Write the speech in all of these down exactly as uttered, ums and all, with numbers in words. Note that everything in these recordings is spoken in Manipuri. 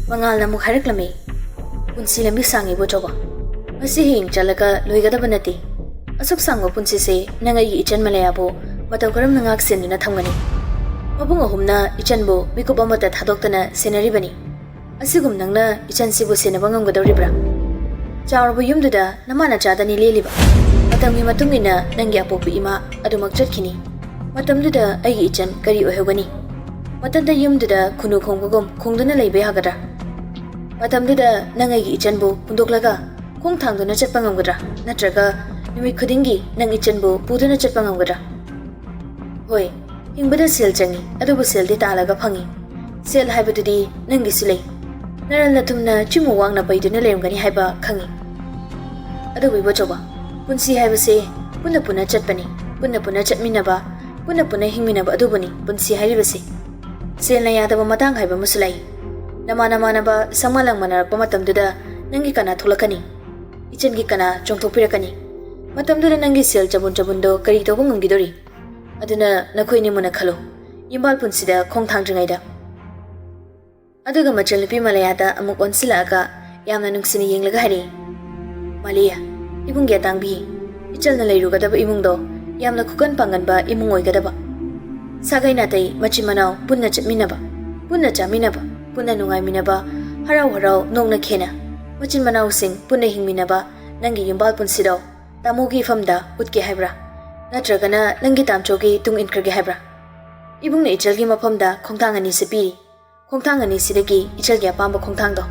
ꯃꯉꯥꯜꯅ ꯑꯃꯨꯛ ꯍꯥꯏꯔꯛꯂꯝꯃꯤ, "ꯄꯨꯟꯁꯤ ꯂꯝꯕꯤ ꯁꯥꯡꯉꯤ ꯏꯕꯣꯆꯧꯕ꯫ ꯃꯁꯤ ꯍꯌꯦꯡ ꯆꯠꯂꯒ ꯂꯣꯏꯒꯗꯕ ꯅꯠꯇꯦ꯫ ꯑꯁꯨꯛ ꯁꯥꯡꯕ ꯄꯨꯟꯁꯤꯁꯦ ꯅꯪ ꯑꯩꯒꯤ ꯏꯆꯟ ꯃꯂꯌꯥꯕꯨ ꯃꯇꯧ ꯀꯔꯝꯅ ꯉꯥꯛ ꯁꯦꯟꯗꯨꯅ ꯊꯝꯒꯅꯤ? ꯃꯕꯨꯡ ꯑꯍꯨꯝꯅ ꯏꯆꯟꯕꯨ ꯃꯤꯀꯨꯞ ꯑꯃꯠꯇ ꯊꯥꯗꯣꯛꯇꯅ ꯁꯦꯟꯅꯔꯤꯕꯅꯤ꯫ ꯑꯁꯤꯒꯨꯝ ꯅꯪꯅ ꯏꯆꯟꯁꯤꯕꯨ ꯁꯦꯟꯅꯕ ꯉꯝꯒꯗꯧꯔꯤꯕ꯭ꯔꯥ? ꯆꯥꯎꯔꯕ ꯌꯨꯝꯗꯨꯗ ꯅꯃꯥ ꯅꯆꯥꯗꯅꯤ ꯂꯦꯜꯂꯤꯕ꯫ ꯃꯇꯝꯒꯤ ꯃꯇꯨꯡ ꯏꯟꯅ ꯅꯪꯒꯤ ꯑꯄꯣꯛꯄ ꯏꯃꯥ ꯑꯗꯨꯃꯛ ꯆꯠꯈꯤꯅꯤ꯫ ꯃꯇꯝꯗꯨꯗ ꯑꯩꯒꯤ ꯏꯆꯟ ꯀꯔꯤ ꯑꯣꯏꯍꯧꯒꯅꯤ? ꯃꯊꯟꯇ ꯌꯨꯝꯗꯨꯗ ꯈꯨꯅꯨ ꯈꯣꯡꯕꯒꯨꯝ ꯈꯣꯡꯗꯨꯅ ꯂꯩꯕ ꯌꯥꯒꯗ꯭ꯔꯥ? ꯃꯇꯝꯗꯨꯗ ꯅꯪ ꯑꯩꯒꯤ ꯏꯆꯟꯕꯨ ꯍꯨꯟꯗꯣꯛꯂꯒ ꯈꯣꯡ ꯊꯥꯡꯗꯨꯅ ꯆꯠꯄ ꯉꯝꯒꯗ꯭ꯔꯥ? ꯅꯠꯇ꯭ꯔꯒ ꯅꯨꯃꯤꯠ ꯈꯨꯗꯤꯡꯒꯤ ꯅꯪ ꯏꯆꯟꯕꯨ ꯄꯨꯗꯨꯅ ꯆꯠꯄ ꯉꯝꯒꯗ꯭ꯔꯥ?" ꯍꯣꯏ, ꯍꯤꯡꯕꯗ ꯁꯦꯜ ꯆꯪꯏ, ꯑꯗꯨꯕꯨ ꯁꯦꯜꯗꯤ ꯇꯥꯜꯂꯒ ꯐꯪꯏ꯫ ꯁꯦꯜ ꯍꯥꯏꯕꯗꯨꯗꯤ ꯅꯪꯒꯤꯁꯨ ꯂꯩ꯫ ꯅꯔꯜ ꯅꯊꯨꯝꯅ ꯆꯤꯡꯃꯨ ꯋꯥꯡꯅ ꯄꯩꯗꯨꯅ ꯂꯩꯔꯝꯒꯅꯤ ꯍꯥꯏꯕ ꯈꯪꯏ꯫ ꯑꯗꯨꯕꯨ ꯏꯕꯣꯆꯧꯕ, ꯄꯨꯟꯁꯤ ꯍꯥꯏꯕꯁꯦ ꯄꯨꯟꯅ ꯄꯨꯟꯅ ꯆꯠꯄꯅꯤ꯫ ꯄꯨꯟꯅ ꯄꯨꯟꯅ ꯆꯠꯃꯤꯟꯅꯕ, ꯄꯨꯟꯅ ꯄꯨꯟꯅ ꯍꯤꯡꯃꯤꯟꯅꯕ ꯑꯗꯨꯕꯨꯅꯤ ꯄꯨꯟꯁꯤ ꯍꯥꯏꯔꯤꯕꯁꯦ꯫ ꯁꯦꯜꯅ ꯌꯥꯗꯕ ꯃꯇꯥꯡ ꯍꯥꯏꯕ ꯑꯃꯁꯨ ꯂꯩ꯫ ꯅꯃꯥꯟ ꯅꯃꯥꯟꯅꯕ ꯁꯪꯃꯥꯟ ꯂꯥꯡꯃꯥꯟꯅꯔꯛꯄ ꯃꯇꯝꯗꯨꯗ ꯅꯪꯒꯤ ꯀꯅꯥ ꯊꯣꯛꯂꯛꯀꯅꯤ? ꯏꯆꯟꯒꯤ ꯀꯅꯥ ꯆꯣꯡꯊꯣꯛꯄꯤꯔꯛꯀꯅꯤ? ꯃꯇꯝꯗꯨꯗ ꯅꯪꯒꯤ ꯁꯦꯜ ꯆꯕꯨꯟ ꯆꯕꯨꯟꯗꯣ ꯀꯔꯤ ꯇꯧꯕ ꯉꯝꯈꯤꯗꯣꯔꯤ? ꯑꯗꯨꯅ ꯅꯈꯣꯏꯅꯤ ꯃꯨꯟꯅ ꯈꯜꯂꯨ, ꯌꯨꯝꯕꯥꯜ ꯄꯨꯟꯁꯤꯗ ꯈꯣꯡ ꯊꯥꯡꯗ꯭ꯔꯤꯉꯩꯗ꯫ ꯑꯗꯨꯒ ꯃꯆꯜꯅꯨꯄꯤ ꯃꯂꯌꯥꯗ ꯑꯃꯨꯛ ꯑꯣꯟꯁꯤꯜꯂꯛꯑꯒ ꯌꯥꯝꯅ ꯅꯨꯡꯁꯤꯅ ꯌꯦꯡꯂꯒ ꯍꯥꯏꯔꯛꯏ, "ꯃꯂꯌꯥ, ꯏꯕꯨꯡꯒꯤ ꯑꯇꯥꯡꯕꯤ, ꯏꯆꯜꯅ ꯂꯩꯔꯨꯒꯗꯕ ꯏꯃꯨꯡꯗꯣ ꯌꯥꯝꯅ ꯈꯨꯀꯟ ꯄꯥꯡꯒꯟꯕ ꯏꯃꯨꯡ ꯑꯣꯏꯒꯗꯕ꯫ ꯁꯥꯒꯩ ꯅꯥꯇꯩ ꯃꯆꯤꯟ ꯃꯅꯥꯎ ꯄꯨꯟꯅ ꯆꯠꯃꯤꯟꯅꯕ, ꯄꯨꯟꯅ ꯆꯥꯃꯤꯟꯅꯕ, ꯄꯨꯟꯅ ꯅꯨꯡꯉꯥꯏꯃꯤꯟꯅꯕ, ꯍꯔꯥꯎ ꯍꯔꯥꯎ ꯅꯣꯛꯅ ꯈꯦꯅ ꯃꯆꯤꯟ ꯃꯅꯥꯎꯁꯤꯡ ꯄꯨꯟꯅ ꯍꯤꯡꯃꯤꯟꯅꯕ ꯅꯪꯒꯤ ꯌꯨꯝꯕꯥꯜ ꯄꯨꯟꯁꯤꯗꯣ ꯇꯥꯃꯣꯒꯤ ꯏꯐꯝꯗ ꯎꯠꯀꯦ ꯍꯥꯏꯕ꯭ꯔꯥ? ꯅꯠꯇ꯭ꯔꯒꯅ ꯅꯪꯒꯤ ꯇꯥꯝꯆꯧꯒꯤ ꯇꯨꯡ ꯏꯟꯈ꯭ꯔꯒꯦ ꯍꯥꯏꯕ꯭ꯔꯥ? ꯏꯕꯨꯡꯅ ꯏꯆꯜꯒꯤ ꯃꯐꯝꯗ ꯈꯣꯡꯊꯥꯡ ꯑꯅꯤꯁꯤ ꯄꯤꯔꯤ꯫ ꯈꯣꯡꯊꯥꯡ ꯑꯅꯤꯁꯤꯗꯒꯤ ꯏꯆꯜꯒꯤ ꯑꯄꯥꯝꯕ ꯈꯣꯡꯊꯥꯡꯗꯣ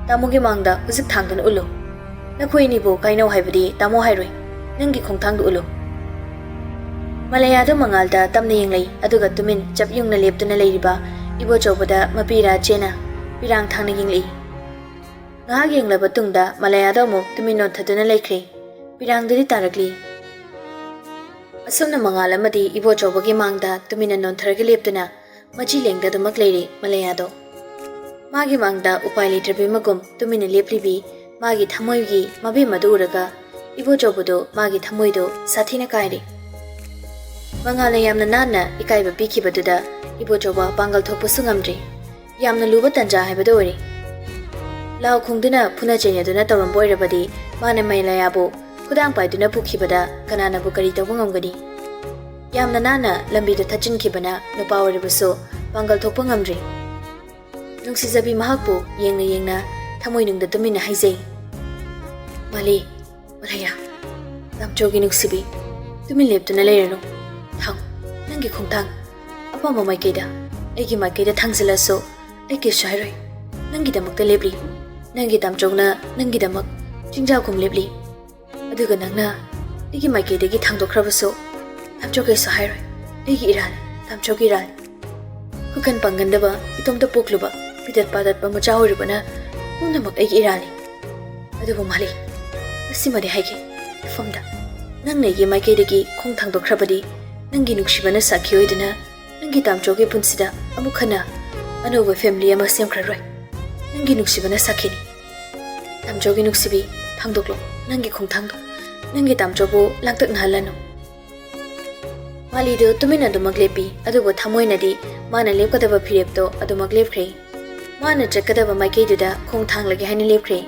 ꯇꯥꯃꯣꯒꯤ ꯃꯥꯡꯗ ꯍꯧꯖꯤꯛ ꯊꯥꯡꯗꯨꯅ ꯎꯠꯂꯨ꯫ ꯅꯈꯣꯏ ꯑꯅꯤꯕꯨ ꯀꯥꯏꯅꯧ ꯍꯥꯏꯕꯗꯤ ꯇꯥꯃꯣ ꯍꯥꯏꯔꯣꯏ꯫ ꯅꯪꯒꯤ ꯈꯣꯡꯊꯥꯡꯗꯨ ꯎꯠꯂꯨ꯫" ꯃꯂꯌꯥꯗꯣ ꯃꯉꯥꯜꯗ ꯇꯝꯅ ꯌꯦꯡꯂꯛꯏ, ꯑꯗꯨꯒ ꯇꯨꯃꯤꯟ ꯆꯞ ꯌꯨꯡꯅ ꯂꯦꯞꯇꯨꯅ ꯂꯩꯔꯤꯕ ꯏꯕꯣꯆꯧꯕꯗ ꯃꯄꯤ ꯔꯥꯖꯦꯅ ꯄꯤꯔꯥꯡ ꯊꯥꯡꯅ ꯌꯦꯡꯂꯛꯏ꯫ ꯉꯥꯏꯍꯥꯛ ꯌꯦꯡꯂꯕ ꯇꯨꯡꯗ ꯃꯂꯌꯥꯗꯣ ꯑꯃꯨꯛ ꯇꯨꯃꯤꯟ ꯅꯣꯟꯊꯗꯨꯅ ꯂꯩꯈ꯭ꯔꯦ꯫ ꯄꯤꯔꯥꯡꯗꯨꯗꯤ ꯇꯥꯔꯛꯂꯤ꯫ ꯑꯁꯨꯝꯅ ꯃꯉꯥꯜ ꯑꯃꯗꯤ ꯏꯕꯣꯆꯧꯕꯒꯤ ꯃꯥꯡꯗ ꯇꯨꯃꯤꯟꯅ ꯅꯣꯟꯊꯔꯒ ꯂꯦꯞꯇꯨꯅ ꯃꯆꯤ ꯂꯦꯡꯗꯗꯨꯃꯛ ꯂꯩꯔꯤ ꯃꯂꯌꯥꯗꯣ꯫ ꯃꯥꯒꯤ ꯃꯥꯡꯗ ꯎꯄꯥꯏ ꯂꯩꯇ꯭ꯔꯕꯤꯃꯒꯨꯝ ꯇꯨꯃꯤꯟꯅ ꯂꯦꯞꯂꯤꯕꯤ ꯃꯥꯒꯤ ꯊꯃꯣꯏꯒꯤ ꯃꯕꯦꯝꯃꯗꯨ ꯎꯔꯒ ꯏꯕꯣꯆꯧꯕꯗꯨ ꯃꯥꯒꯤ ꯊꯃꯣꯏꯗꯨ ꯁꯥꯊꯤꯅ ꯀꯥꯏꯔꯦ꯫ ꯃꯉꯥꯜꯅ ꯌꯥꯝꯅ ꯅꯥꯟꯅ ꯏꯀꯥꯏꯕ ꯄꯤꯈꯤꯕꯗꯨꯗ ꯏꯕꯣꯆꯧꯕ ꯄꯥꯡꯒꯜ ꯊꯣꯛꯄꯁꯨ ꯉꯝꯗ꯭ꯔꯦ꯫ ꯌꯥꯝꯅ ꯂꯨꯕ ꯇꯥꯟꯖꯥ ꯍꯥꯏꯕꯗꯨ ꯑꯣꯏꯔꯦ꯫ ꯂꯥꯎ ꯈꯣꯡꯗꯨꯅ ꯐꯨꯅ ꯆꯩꯅꯗꯨꯅ ꯇꯧꯔꯝꯕ ꯑꯣꯏꯔꯕꯗꯤ ꯃꯥꯅ ꯃꯂꯌꯥꯕꯨ ꯈꯨꯗꯥꯡ ꯄꯥꯏꯗꯨꯅ ꯄꯨꯈꯤꯕꯗ ꯀꯅꯥꯅꯕꯨ ꯀꯔꯤ ꯇꯧꯕ ꯉꯝꯒꯅꯤ? ꯌꯥꯝꯅ ꯅꯥꯟꯅ ꯂꯝꯕꯤꯗ ꯊꯠꯆꯤꯟꯈꯤꯕꯅ ꯅꯨꯄꯥ ꯑꯣꯏꯔꯕꯁꯨ ꯄꯥꯡꯒꯜ ꯊꯣꯛꯄ ꯉꯝꯗ꯭ꯔꯤ꯫ ꯅꯨꯡꯁꯤꯖꯕꯤ ꯃꯍꯥꯛꯄꯨ ꯌꯦꯡꯅ ꯌꯦꯡꯅ ꯊꯃꯣꯏꯅꯨꯡꯗ ꯇꯨꯃꯤꯟꯅ ꯍꯥꯏꯖꯩ, "ꯃꯥꯂꯤ, ꯃꯂꯌꯥ, ꯇꯥꯝꯆꯧꯒꯤ ꯅꯨꯡꯁꯤꯕꯤ, ꯇꯨꯃꯤꯟ ꯂꯦꯞꯇꯨꯅ ꯂꯩꯔꯅꯨ꯫ ꯊꯥꯡ, ꯅꯪꯒꯤ ꯈꯣꯡꯊꯥꯡ ꯑꯄꯥꯝꯕ ꯃꯥꯏꯀꯩꯗ, ꯑꯩꯒꯤ ꯃꯥꯏꯀꯩꯗ ꯊꯥꯡꯖꯤꯜꯂꯁꯨ ꯑꯩ ꯀꯩꯁꯨ ꯍꯥꯏꯔꯣꯏ꯫ ꯅꯪꯒꯤꯗꯃꯛꯇ ꯂꯦꯞꯂꯤ꯫ ꯅꯪꯒꯤ ꯇꯥꯝꯆꯧꯅ ꯅꯪꯒꯤꯗꯃꯛ ꯆꯤꯡꯖꯥꯎꯒꯨꯝ ꯂꯦꯞꯂꯤ꯫ ꯑꯗꯨꯒ ꯅꯪꯅ ꯑꯩꯒꯤ ꯃꯥꯏꯀꯩꯗꯒꯤ ꯊꯥꯡꯗꯣꯛꯈ꯭ꯔꯕꯁꯨ ꯇꯥꯝꯆꯧ ꯀꯩꯁꯨ ꯍꯥꯏꯔꯣꯏ꯫ ꯑꯩꯒꯤ ꯏꯔꯥꯜ, ꯇꯥꯝꯆꯧꯒꯤ ꯏꯔꯥꯜ꯫ ꯈꯨꯀꯟ ꯄꯥꯡꯒꯟꯗꯕ, ꯏꯇꯣꯝꯇ ꯄꯣꯛꯂꯨꯕ, ꯐꯤꯗꯠ ꯄꯥꯗꯠꯄ ꯃꯆꯥ ꯑꯣꯏꯔꯨꯕꯅ ꯄꯨꯝꯅꯃꯛ ꯑꯩꯒꯤ ꯏꯔꯥꯜꯅꯤ꯫ ꯑꯗꯨꯕꯨ ꯃꯥꯂꯤ, ꯃꯁꯤꯃꯗꯤ ꯍꯥꯏꯒꯦ, ꯃꯤꯐꯝꯗ ꯅꯪꯅ ꯑꯩꯒꯤ ꯃꯥꯏꯀꯩꯗꯒꯤ ꯈꯣꯡ ꯊꯥꯡꯗꯣꯛꯈ꯭ꯔꯕꯗꯤ ꯅꯪꯒꯤ ꯅꯨꯡꯁꯤꯕꯅ ꯁꯥꯈꯤ ꯑꯣꯏꯗꯨꯅ ꯅꯪꯒꯤ ꯇꯥꯝꯆꯧꯒꯤ ꯄꯨꯟꯁꯤꯗ ꯑꯃꯨꯛ ꯍꯟꯅ ꯑꯅꯧꯕ ꯐꯦꯃꯤꯂꯤ ꯑꯃ ꯁꯦꯝꯈ꯭ꯔꯔꯣꯏ꯫ ꯅꯪꯒꯤ ꯅꯨꯡꯁꯤꯕꯅ ꯁꯥꯈꯤꯅꯤ꯫ ꯇꯥꯝꯆꯧꯒꯤ ꯅꯨꯡꯁꯤꯕꯤ, ꯊꯥꯡꯗꯣꯛꯂꯣ ꯅꯪꯒꯤ ꯈꯣꯡꯊꯥꯡꯗꯣ꯫ ꯅꯪꯒꯤ ꯇꯥꯝꯆꯧꯕꯨ ꯂꯥꯡꯇꯛꯅꯍꯜꯂꯅꯨ꯫" ꯃꯥꯂꯤꯗꯨ ꯇꯨꯃꯤꯟꯅ ꯑꯗꯨꯃꯛ ꯂꯦꯞꯄꯤ, ꯑꯗꯨꯕꯨ ꯊꯃꯣꯏꯅꯗꯤ ꯃꯥꯅ ꯂꯦꯞꯀꯗꯕ ꯐꯤꯔꯦꯞꯇꯣ ꯑꯗꯨꯃꯛ ꯂꯦꯞꯈ꯭ꯔꯦ꯫ ꯃꯥꯅ ꯆꯠꯀꯗꯕ ꯃꯥꯏꯀꯩꯗꯨꯗ ꯈꯣꯡ ꯊꯥꯡꯂꯒꯦ ꯍꯥꯏꯅ ꯂꯦꯞꯈ꯭ꯔꯦ꯫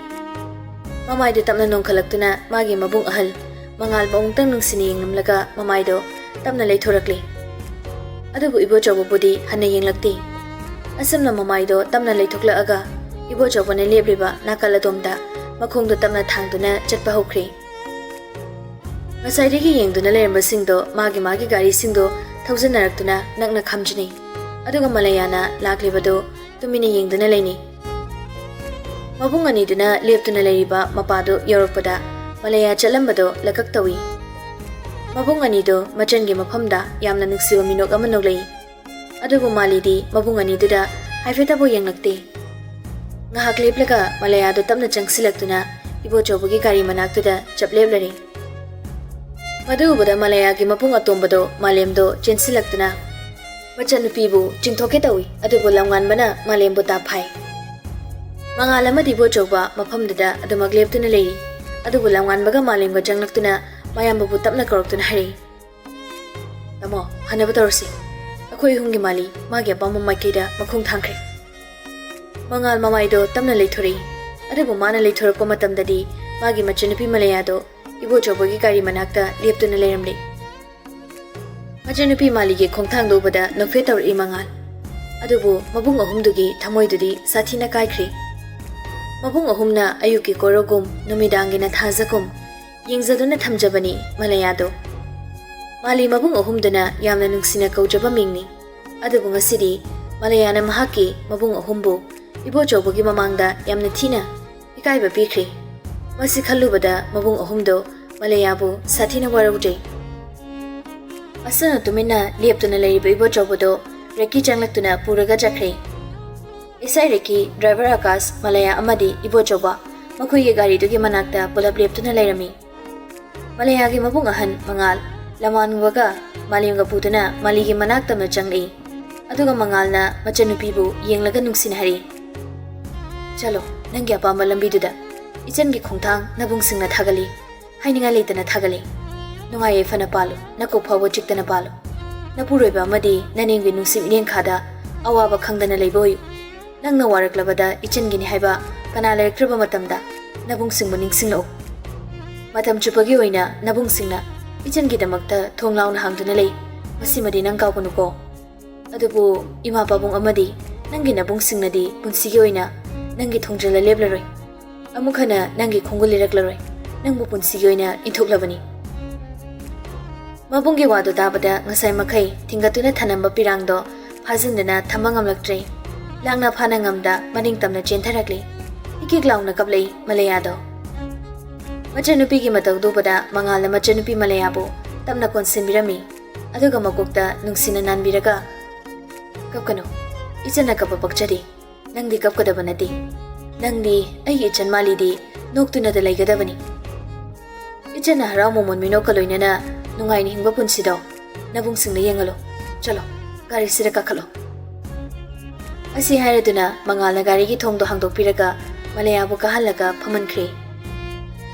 ꯃꯃꯥꯏꯗꯨ ꯇꯞꯅ ꯅꯣꯡꯈꯠꯂꯛꯇꯨꯅ ꯃꯥꯒꯤ ꯃꯕꯨꯡ ꯑꯍꯜ ꯃꯉꯥꯜꯕꯨ ꯑꯃꯨꯛꯇꯪ ꯅꯨꯡꯁꯤꯅ ꯌꯦꯡꯂꯝꯂꯒ ꯃꯃꯥꯏꯗꯣ ꯇꯞꯅ ꯂꯩꯊꯣꯔꯛꯂꯦ꯫ ꯑꯗꯨꯕꯨ ꯏꯕꯣꯆꯧꯕꯕꯨꯗꯤ ꯍꯟꯅ ꯌꯦꯡꯂꯛꯇꯦ꯫ ꯑꯁꯨꯝꯅ ꯃꯃꯥꯏꯗꯣ ꯇꯞꯅ ꯂꯩꯊꯣꯛꯂꯛꯑꯒ ꯏꯕꯣꯆꯧꯕꯅ ꯂꯦꯞꯂꯤꯕ ꯅꯥꯀꯜ ꯑꯗꯣꯝꯗ ꯃꯈꯣꯡꯗꯣ ꯇꯞꯅ ꯊꯥꯡꯗꯨꯅ ꯆꯠꯄ ꯍꯧꯈ꯭ꯔꯦ꯫ ꯉꯁꯥꯏꯗꯒꯤ ꯌꯦꯡꯗꯨꯅ ꯂꯩꯔꯝꯕꯁꯤꯡꯗꯣ ꯃꯥꯒꯤ ꯃꯥꯒꯤ ꯒꯥꯔꯤꯁꯤꯡꯗꯣ ꯊꯧꯖꯤꯟꯅꯔꯛꯇꯨꯅ ꯅꯛꯅ ꯈꯥꯝꯖꯤꯟꯅꯩ꯫ ꯑꯗꯨꯒ ꯃꯂꯌꯥꯅ ꯂꯥꯛꯂꯤꯕꯗꯨ ꯇꯨꯃꯤꯟꯅ ꯌꯦꯡꯗꯨꯅ ꯂꯩꯅꯩ꯫ ꯃꯕꯨꯡ ꯑꯅꯤꯗꯨꯅ ꯂꯦꯞꯇꯨꯅ ꯂꯩꯔꯤꯕ ꯃꯄꯥꯗꯨ ꯌꯧꯔꯛꯄꯗ ꯃꯂꯌꯥ ꯆꯠꯂꯝꯕꯗꯨ ꯂꯀꯛ ꯇꯧꯏ꯫ ꯃꯕꯨꯡ ꯑꯅꯤꯗꯨ ꯃꯆꯟꯒꯤ ꯃꯐꯝꯗ ꯌꯥꯝꯅ ꯅꯨꯡꯁꯤꯕ ꯃꯤꯅꯣꯛ ꯑꯃ ꯅꯣꯛꯂꯛꯏ꯫ ꯑꯗꯨꯕꯨ ꯃꯥꯂꯤꯗꯤ ꯃꯕꯨꯡ ꯑꯅꯤꯗꯨꯗ ꯍꯥꯏꯐꯦꯠꯇꯕꯨ ꯌꯦꯡꯂꯛꯇꯦ꯫ ꯉꯥꯏꯍꯥꯛ ꯂꯦꯞꯂꯒ ꯃꯂꯌꯥꯗꯨ ꯇꯞꯅ ꯆꯪꯁꯤꯜꯂꯛꯇꯨꯅ ꯏꯕꯣꯆꯧꯕꯒꯤ ꯒꯥꯔꯤ ꯃꯅꯥꯛꯇꯨꯗ ꯆꯞ ꯂꯦꯞꯂꯔꯦ꯫ ꯃꯗꯨ ꯎꯕꯗ ꯃꯂꯌꯥꯒꯤ ꯃꯕꯨꯡ ꯑꯇꯣꯝꯕꯗꯣ ꯃꯥꯂꯦꯝꯗꯣ ꯆꯦꯟꯁꯤꯜꯂꯛꯇꯨꯅ ꯃꯆꯟꯅꯨꯄꯤꯕꯨ ꯆꯤꯡꯊꯣꯛꯀꯦ ꯇꯧꯏ, ꯑꯗꯨꯕꯨ ꯂꯝꯉꯥꯟꯕꯅ ꯃꯥꯂꯦꯝꯕꯨ ꯇꯥꯞ ꯐꯥꯏ꯫ ꯃꯉꯥꯜ ꯑꯃꯗꯤ ꯏꯕꯣꯆꯧꯕ ꯃꯐꯝꯗꯨꯗ ꯑꯗꯨꯃꯛ ꯂꯦꯞꯇꯨꯅ ꯂꯩꯔꯤ꯫ ꯑꯗꯨꯕꯨ ꯂꯝꯉꯥꯟꯕꯒ ꯃꯥꯂꯦꯝꯒ ꯆꯪꯂꯛꯇꯨꯅ ꯃꯌꯥꯝꯕꯕꯨ ꯇꯞꯅ ꯀꯧꯔꯛꯇꯨꯅ ꯍꯥꯏꯔꯛꯏ, "ꯇꯥꯃꯣ, ꯍꯟꯅꯕ ꯇꯧꯔꯁꯤ꯫ ꯑꯩꯈꯣꯏ ꯑꯍꯨꯝꯒꯤ ꯃꯥꯂꯤ ꯃꯥꯒꯤ ꯑꯄꯥꯝꯕ ꯃꯥꯏꯀꯩꯗ ꯃꯈꯣꯡ ꯊꯥꯡꯈ꯭ꯔꯦ꯫ ꯃꯉꯥꯜ ꯃꯃꯥꯏꯗꯣ ꯇꯞꯅ ꯂꯩꯊꯣꯔꯛꯏ꯫ ꯑꯗꯨꯕꯨ ꯃꯥꯅ ꯂꯩꯊꯣꯔꯛꯄ ꯃꯇꯝꯗꯗꯤ ꯃꯥꯒꯤ ꯃꯆꯟꯅꯨꯄꯤ ꯃꯂꯌꯥꯗꯣ ꯏꯕꯣꯆꯧꯕꯒꯤ ꯒꯥꯔꯤ ꯃꯅꯥꯛꯇ ꯂꯦꯞꯇꯨꯅ ꯂꯩꯔꯝꯂꯦ꯫ ꯃꯆꯟꯅꯨꯄꯤ ꯃꯥꯂꯤꯒꯤ ꯈꯣꯡꯊꯥꯡꯗ ꯎꯕꯗ ꯅꯣꯛꯐꯦꯠ ꯇꯧꯔꯛꯏ ꯃꯉꯥꯜ꯫ ꯑꯗꯨꯕꯨ ꯃꯕꯨꯡ ꯑꯍꯨꯝꯗꯨꯒꯤ ꯊꯃꯣꯏꯗꯨꯗꯤ ꯁꯥꯊꯤꯅ ꯀꯥꯏꯈ꯭ꯔꯦ꯫ ꯃꯕꯨꯡ ꯑꯍꯨꯝꯅ ꯑꯌꯨꯛꯀꯤ ꯀꯣꯔꯣꯒꯨꯝ, ꯅꯨꯃꯤꯗꯥꯡꯒꯤꯅ ꯊꯥꯖꯒꯨꯝ ꯌꯦꯡꯖꯗꯨꯅ ꯊꯝꯖꯕꯅꯤ ꯃꯂꯌꯥꯗꯣ꯫ ꯃꯥꯂꯤ ꯃꯕꯨꯡ ꯑꯍꯨꯝꯗꯨꯅ ꯌꯥꯝꯅ ꯅꯨꯡꯁꯤꯅ ꯀꯧꯖꯕ ꯃꯤꯡꯅꯤ꯫ ꯑꯗꯨꯕꯨ ꯉꯁꯤꯗꯤ ꯃꯂꯌꯥꯅ ꯃꯍꯥꯛꯀꯤ ꯃꯕꯨꯡ ꯑꯍꯨꯝꯕꯨ ꯏꯕꯣꯆꯧꯕꯒꯤ ꯃꯃꯥꯡꯗ ꯌꯥꯝꯅ ꯊꯤꯅ ꯏꯀꯥꯏꯕ ꯄꯤꯈ꯭ꯔꯦ꯫ ꯃꯁꯤ ꯈꯜꯂꯨꯕꯗ ꯃꯕꯨꯡ ꯑꯍꯨꯝꯗꯣ ꯃꯂꯌꯥꯕꯨ ꯁꯥꯊꯤꯅ ꯋꯥꯔꯧꯖꯩ꯫ ꯑꯁꯨꯝꯅ ꯇꯨꯃꯤꯟꯅ ꯂꯦꯞꯇꯨꯅ ꯂꯩꯔꯤꯕ ꯏꯕꯣꯆꯧꯕꯗꯣ ꯔꯦꯀꯤ ꯆꯪꯂꯛꯇꯨꯅ ꯄꯨꯔꯒ ꯆꯠꯈ꯭ꯔꯦ꯫ ꯏꯁꯩ ꯔꯦꯀꯤ, ꯗ꯭ꯔꯥꯏꯚꯔ ꯑꯥꯀꯥꯁ, ꯃꯂꯌꯥ ꯑꯃꯗꯤ ꯏꯕꯣꯆꯧꯕ ꯃꯈꯣꯏꯒꯤ ꯒꯥꯔꯤꯗꯨꯒꯤ ꯃꯅꯥꯛꯇ ꯄꯨꯂꯞ ꯂꯦꯞꯇꯨꯅ ꯂꯩꯔꯝꯃꯤ꯫ ꯃꯂꯌꯥꯒꯤ ꯃꯕꯨꯡ ꯑꯍꯟ ꯃꯉꯥꯜ ꯂꯃꯥꯟꯒ ꯃꯥꯂꯦꯝꯒ ꯄꯨꯗꯨꯅ ꯃꯥꯂꯤꯒꯤ ꯃꯅꯥꯛ ꯇꯝꯅ ꯆꯪꯂꯛꯏ꯫ ꯑꯗꯨꯒ ꯃꯉꯥꯜꯅ ꯃꯆꯟꯅꯨꯄꯤꯕꯨ ꯌꯦꯡꯂꯒ ꯅꯨꯡꯁꯤꯅ ꯍꯥꯏꯔꯛꯏ, "ꯆꯠꯂꯣ, ꯅꯪꯒꯤ ꯑꯄꯥꯝꯕ ꯂꯝꯕꯤꯗꯨꯗ꯫ ꯏꯆꯟꯒꯤ ꯈꯣꯡꯊꯥꯡ ꯅꯕꯨꯡꯁꯤꯡꯅ ꯊꯥꯒꯠꯂꯤ꯫ ꯍꯥꯏꯅꯤꯡꯉꯥꯏ ꯂꯩꯇꯅ ꯊꯥꯒꯠꯂꯤ꯫ ꯅꯨꯡꯉꯥꯏ ꯌꯥꯏꯐꯅ ꯄꯥꯜꯂꯨ, ꯅꯀꯣꯛ ꯐꯥꯎꯕ ꯆꯤꯛꯇꯅ ꯄꯥꯜꯂꯨ꯫ ꯅꯄꯨꯔꯣꯏꯕ ꯑꯃꯗꯤ ꯅꯅꯦꯝꯒꯤ ꯅꯨꯡꯁꯤ ꯃꯤꯠꯌꯦꯡꯈꯥꯗ ꯑꯋꯥꯕ ꯈꯪꯗꯅ ꯂꯩꯕ ꯑꯣꯏꯌꯨ꯫ ꯅꯪꯅ ꯋꯥꯔꯛꯂꯕꯗ ꯏꯆꯟꯒꯤꯅꯤ ꯍꯥꯏꯕ ꯀꯅꯥ ꯂꯩꯔꯛꯇ꯭ꯔꯕ ꯃꯇꯝꯗ ꯅꯕꯨꯡꯁꯤꯡꯕꯨ ꯅꯤꯡꯁꯤꯡꯂꯛꯎ꯫ ꯃꯇꯝ ꯆꯨꯞꯄꯒꯤ ꯑꯣꯏꯅ ꯅꯕꯨꯡꯁꯤꯡꯅ ꯏꯆꯟꯒꯤꯗꯃꯛꯇ ꯊꯣꯡ ꯂꯥꯎꯅ ꯍꯥꯡꯗꯨꯅ ꯂꯩ꯫ ꯃꯁꯤꯃꯗꯤ ꯅꯪ ꯀꯥꯎꯒꯅꯨꯀꯣ꯫ ꯑꯗꯨꯕꯨ ꯏꯃꯥ ꯄꯥꯕꯨꯡ ꯑꯃꯗꯤ ꯅꯪꯒꯤ ꯅꯕꯨꯡꯁꯤꯡꯅꯗꯤ ꯄꯨꯟꯁꯤꯒꯤ ꯑꯣꯏꯅ ꯅꯪꯒꯤ ꯊꯣꯡꯖꯤꯜꯂ ꯂꯦꯞꯂꯔꯣꯏ꯫ ꯑꯃꯨꯛ ꯍꯟꯅ ꯅꯪꯒꯤ ꯈꯣꯡꯒꯨꯜ ꯂꯤꯔꯛꯂꯔꯣꯏ꯫ ꯅꯪꯕꯨ ꯄꯨꯟꯁꯤꯒꯤ ꯑꯣꯏꯅ ꯏꯟꯊꯣꯛꯂꯕꯅꯤ꯫" ꯃꯕꯨꯡꯒꯤ ꯋꯥꯗꯨ ꯇꯥꯕꯗ ꯉꯁꯥꯏ ꯃꯈꯩ ꯊꯤꯡꯒꯠꯇꯨꯅ ꯊꯅꯝꯕ ꯄꯤꯔꯥꯡꯗꯣ ꯐꯥꯖꯤꯟꯗꯨꯅ ꯊꯝꯕ ꯉꯝꯂꯛꯇ꯭ꯔꯦ꯫ ꯂꯥꯡꯅ ꯐꯥꯅ ꯉꯝꯗ ꯃꯅꯤꯡ ꯇꯝꯅ ꯆꯦꯟꯊꯔꯛꯂꯤ꯫ ꯏꯀꯤꯛ ꯂꯥꯎꯅ ꯀꯞꯂꯛꯏ ꯃꯂꯌꯥꯗꯣ꯫ ꯃꯆꯟꯅꯨꯄꯤꯒꯤ ꯃꯇꯧꯗꯨ ꯎꯕꯗ ꯃꯉꯥꯜꯅ ꯃꯆꯟꯅꯨꯄꯤ ꯃꯂꯌꯥꯕꯨ ꯇꯞꯅ ꯀꯣꯟꯁꯤꯟꯕꯤꯔꯝꯃꯤ꯫ ꯑꯗꯨꯒ ꯃꯀꯣꯛꯇ ꯅꯨꯡꯁꯤꯅ ꯅꯥꯟꯕꯤꯔꯒ, "ꯀꯞꯀꯅꯨ꯫ ꯏꯆꯟꯅ ꯀꯞꯄ ꯄꯛꯆꯗꯦ꯫ ꯅꯪꯗꯤ ꯀꯞꯀꯗꯕ ꯅꯠꯇꯦ꯫ ꯅꯪꯗꯤ, ꯑꯩꯒꯤ ꯏꯆꯟ ꯃꯥꯂꯤꯗꯤ, ꯅꯣꯛꯇꯨꯅꯗ ꯂꯩꯒꯗꯕꯅꯤ꯫ ꯏꯆꯟꯅ ꯍꯔꯥꯎ ꯃꯃꯣꯟ ꯃꯤꯅꯣꯛꯀ ꯂꯣꯏꯅꯅ ꯅꯨꯡꯉꯥꯏꯅ ꯍꯤꯡꯕ ꯄꯨꯟꯁꯤꯗꯣ ꯅꯕꯨꯡꯁꯤꯡꯅ ꯌꯦꯡꯍꯜꯂꯣ꯫ ꯆꯠꯂꯣ, ꯒꯥꯔꯤꯁꯤꯗ ꯀꯥꯈꯠꯂꯣ꯫" ꯑꯁꯤ ꯍꯥꯏꯔꯗꯨꯅ ꯃꯉꯥꯜꯅ ꯒꯥꯔꯤꯒꯤ ꯊꯣꯡꯗꯣ ꯍꯥꯡꯗꯣꯛꯄꯤꯔꯒ ꯃꯂꯌꯥꯕꯨ ꯀꯥꯍꯜꯂꯒ ꯐꯝꯍꯟꯈ꯭ꯔꯦ꯫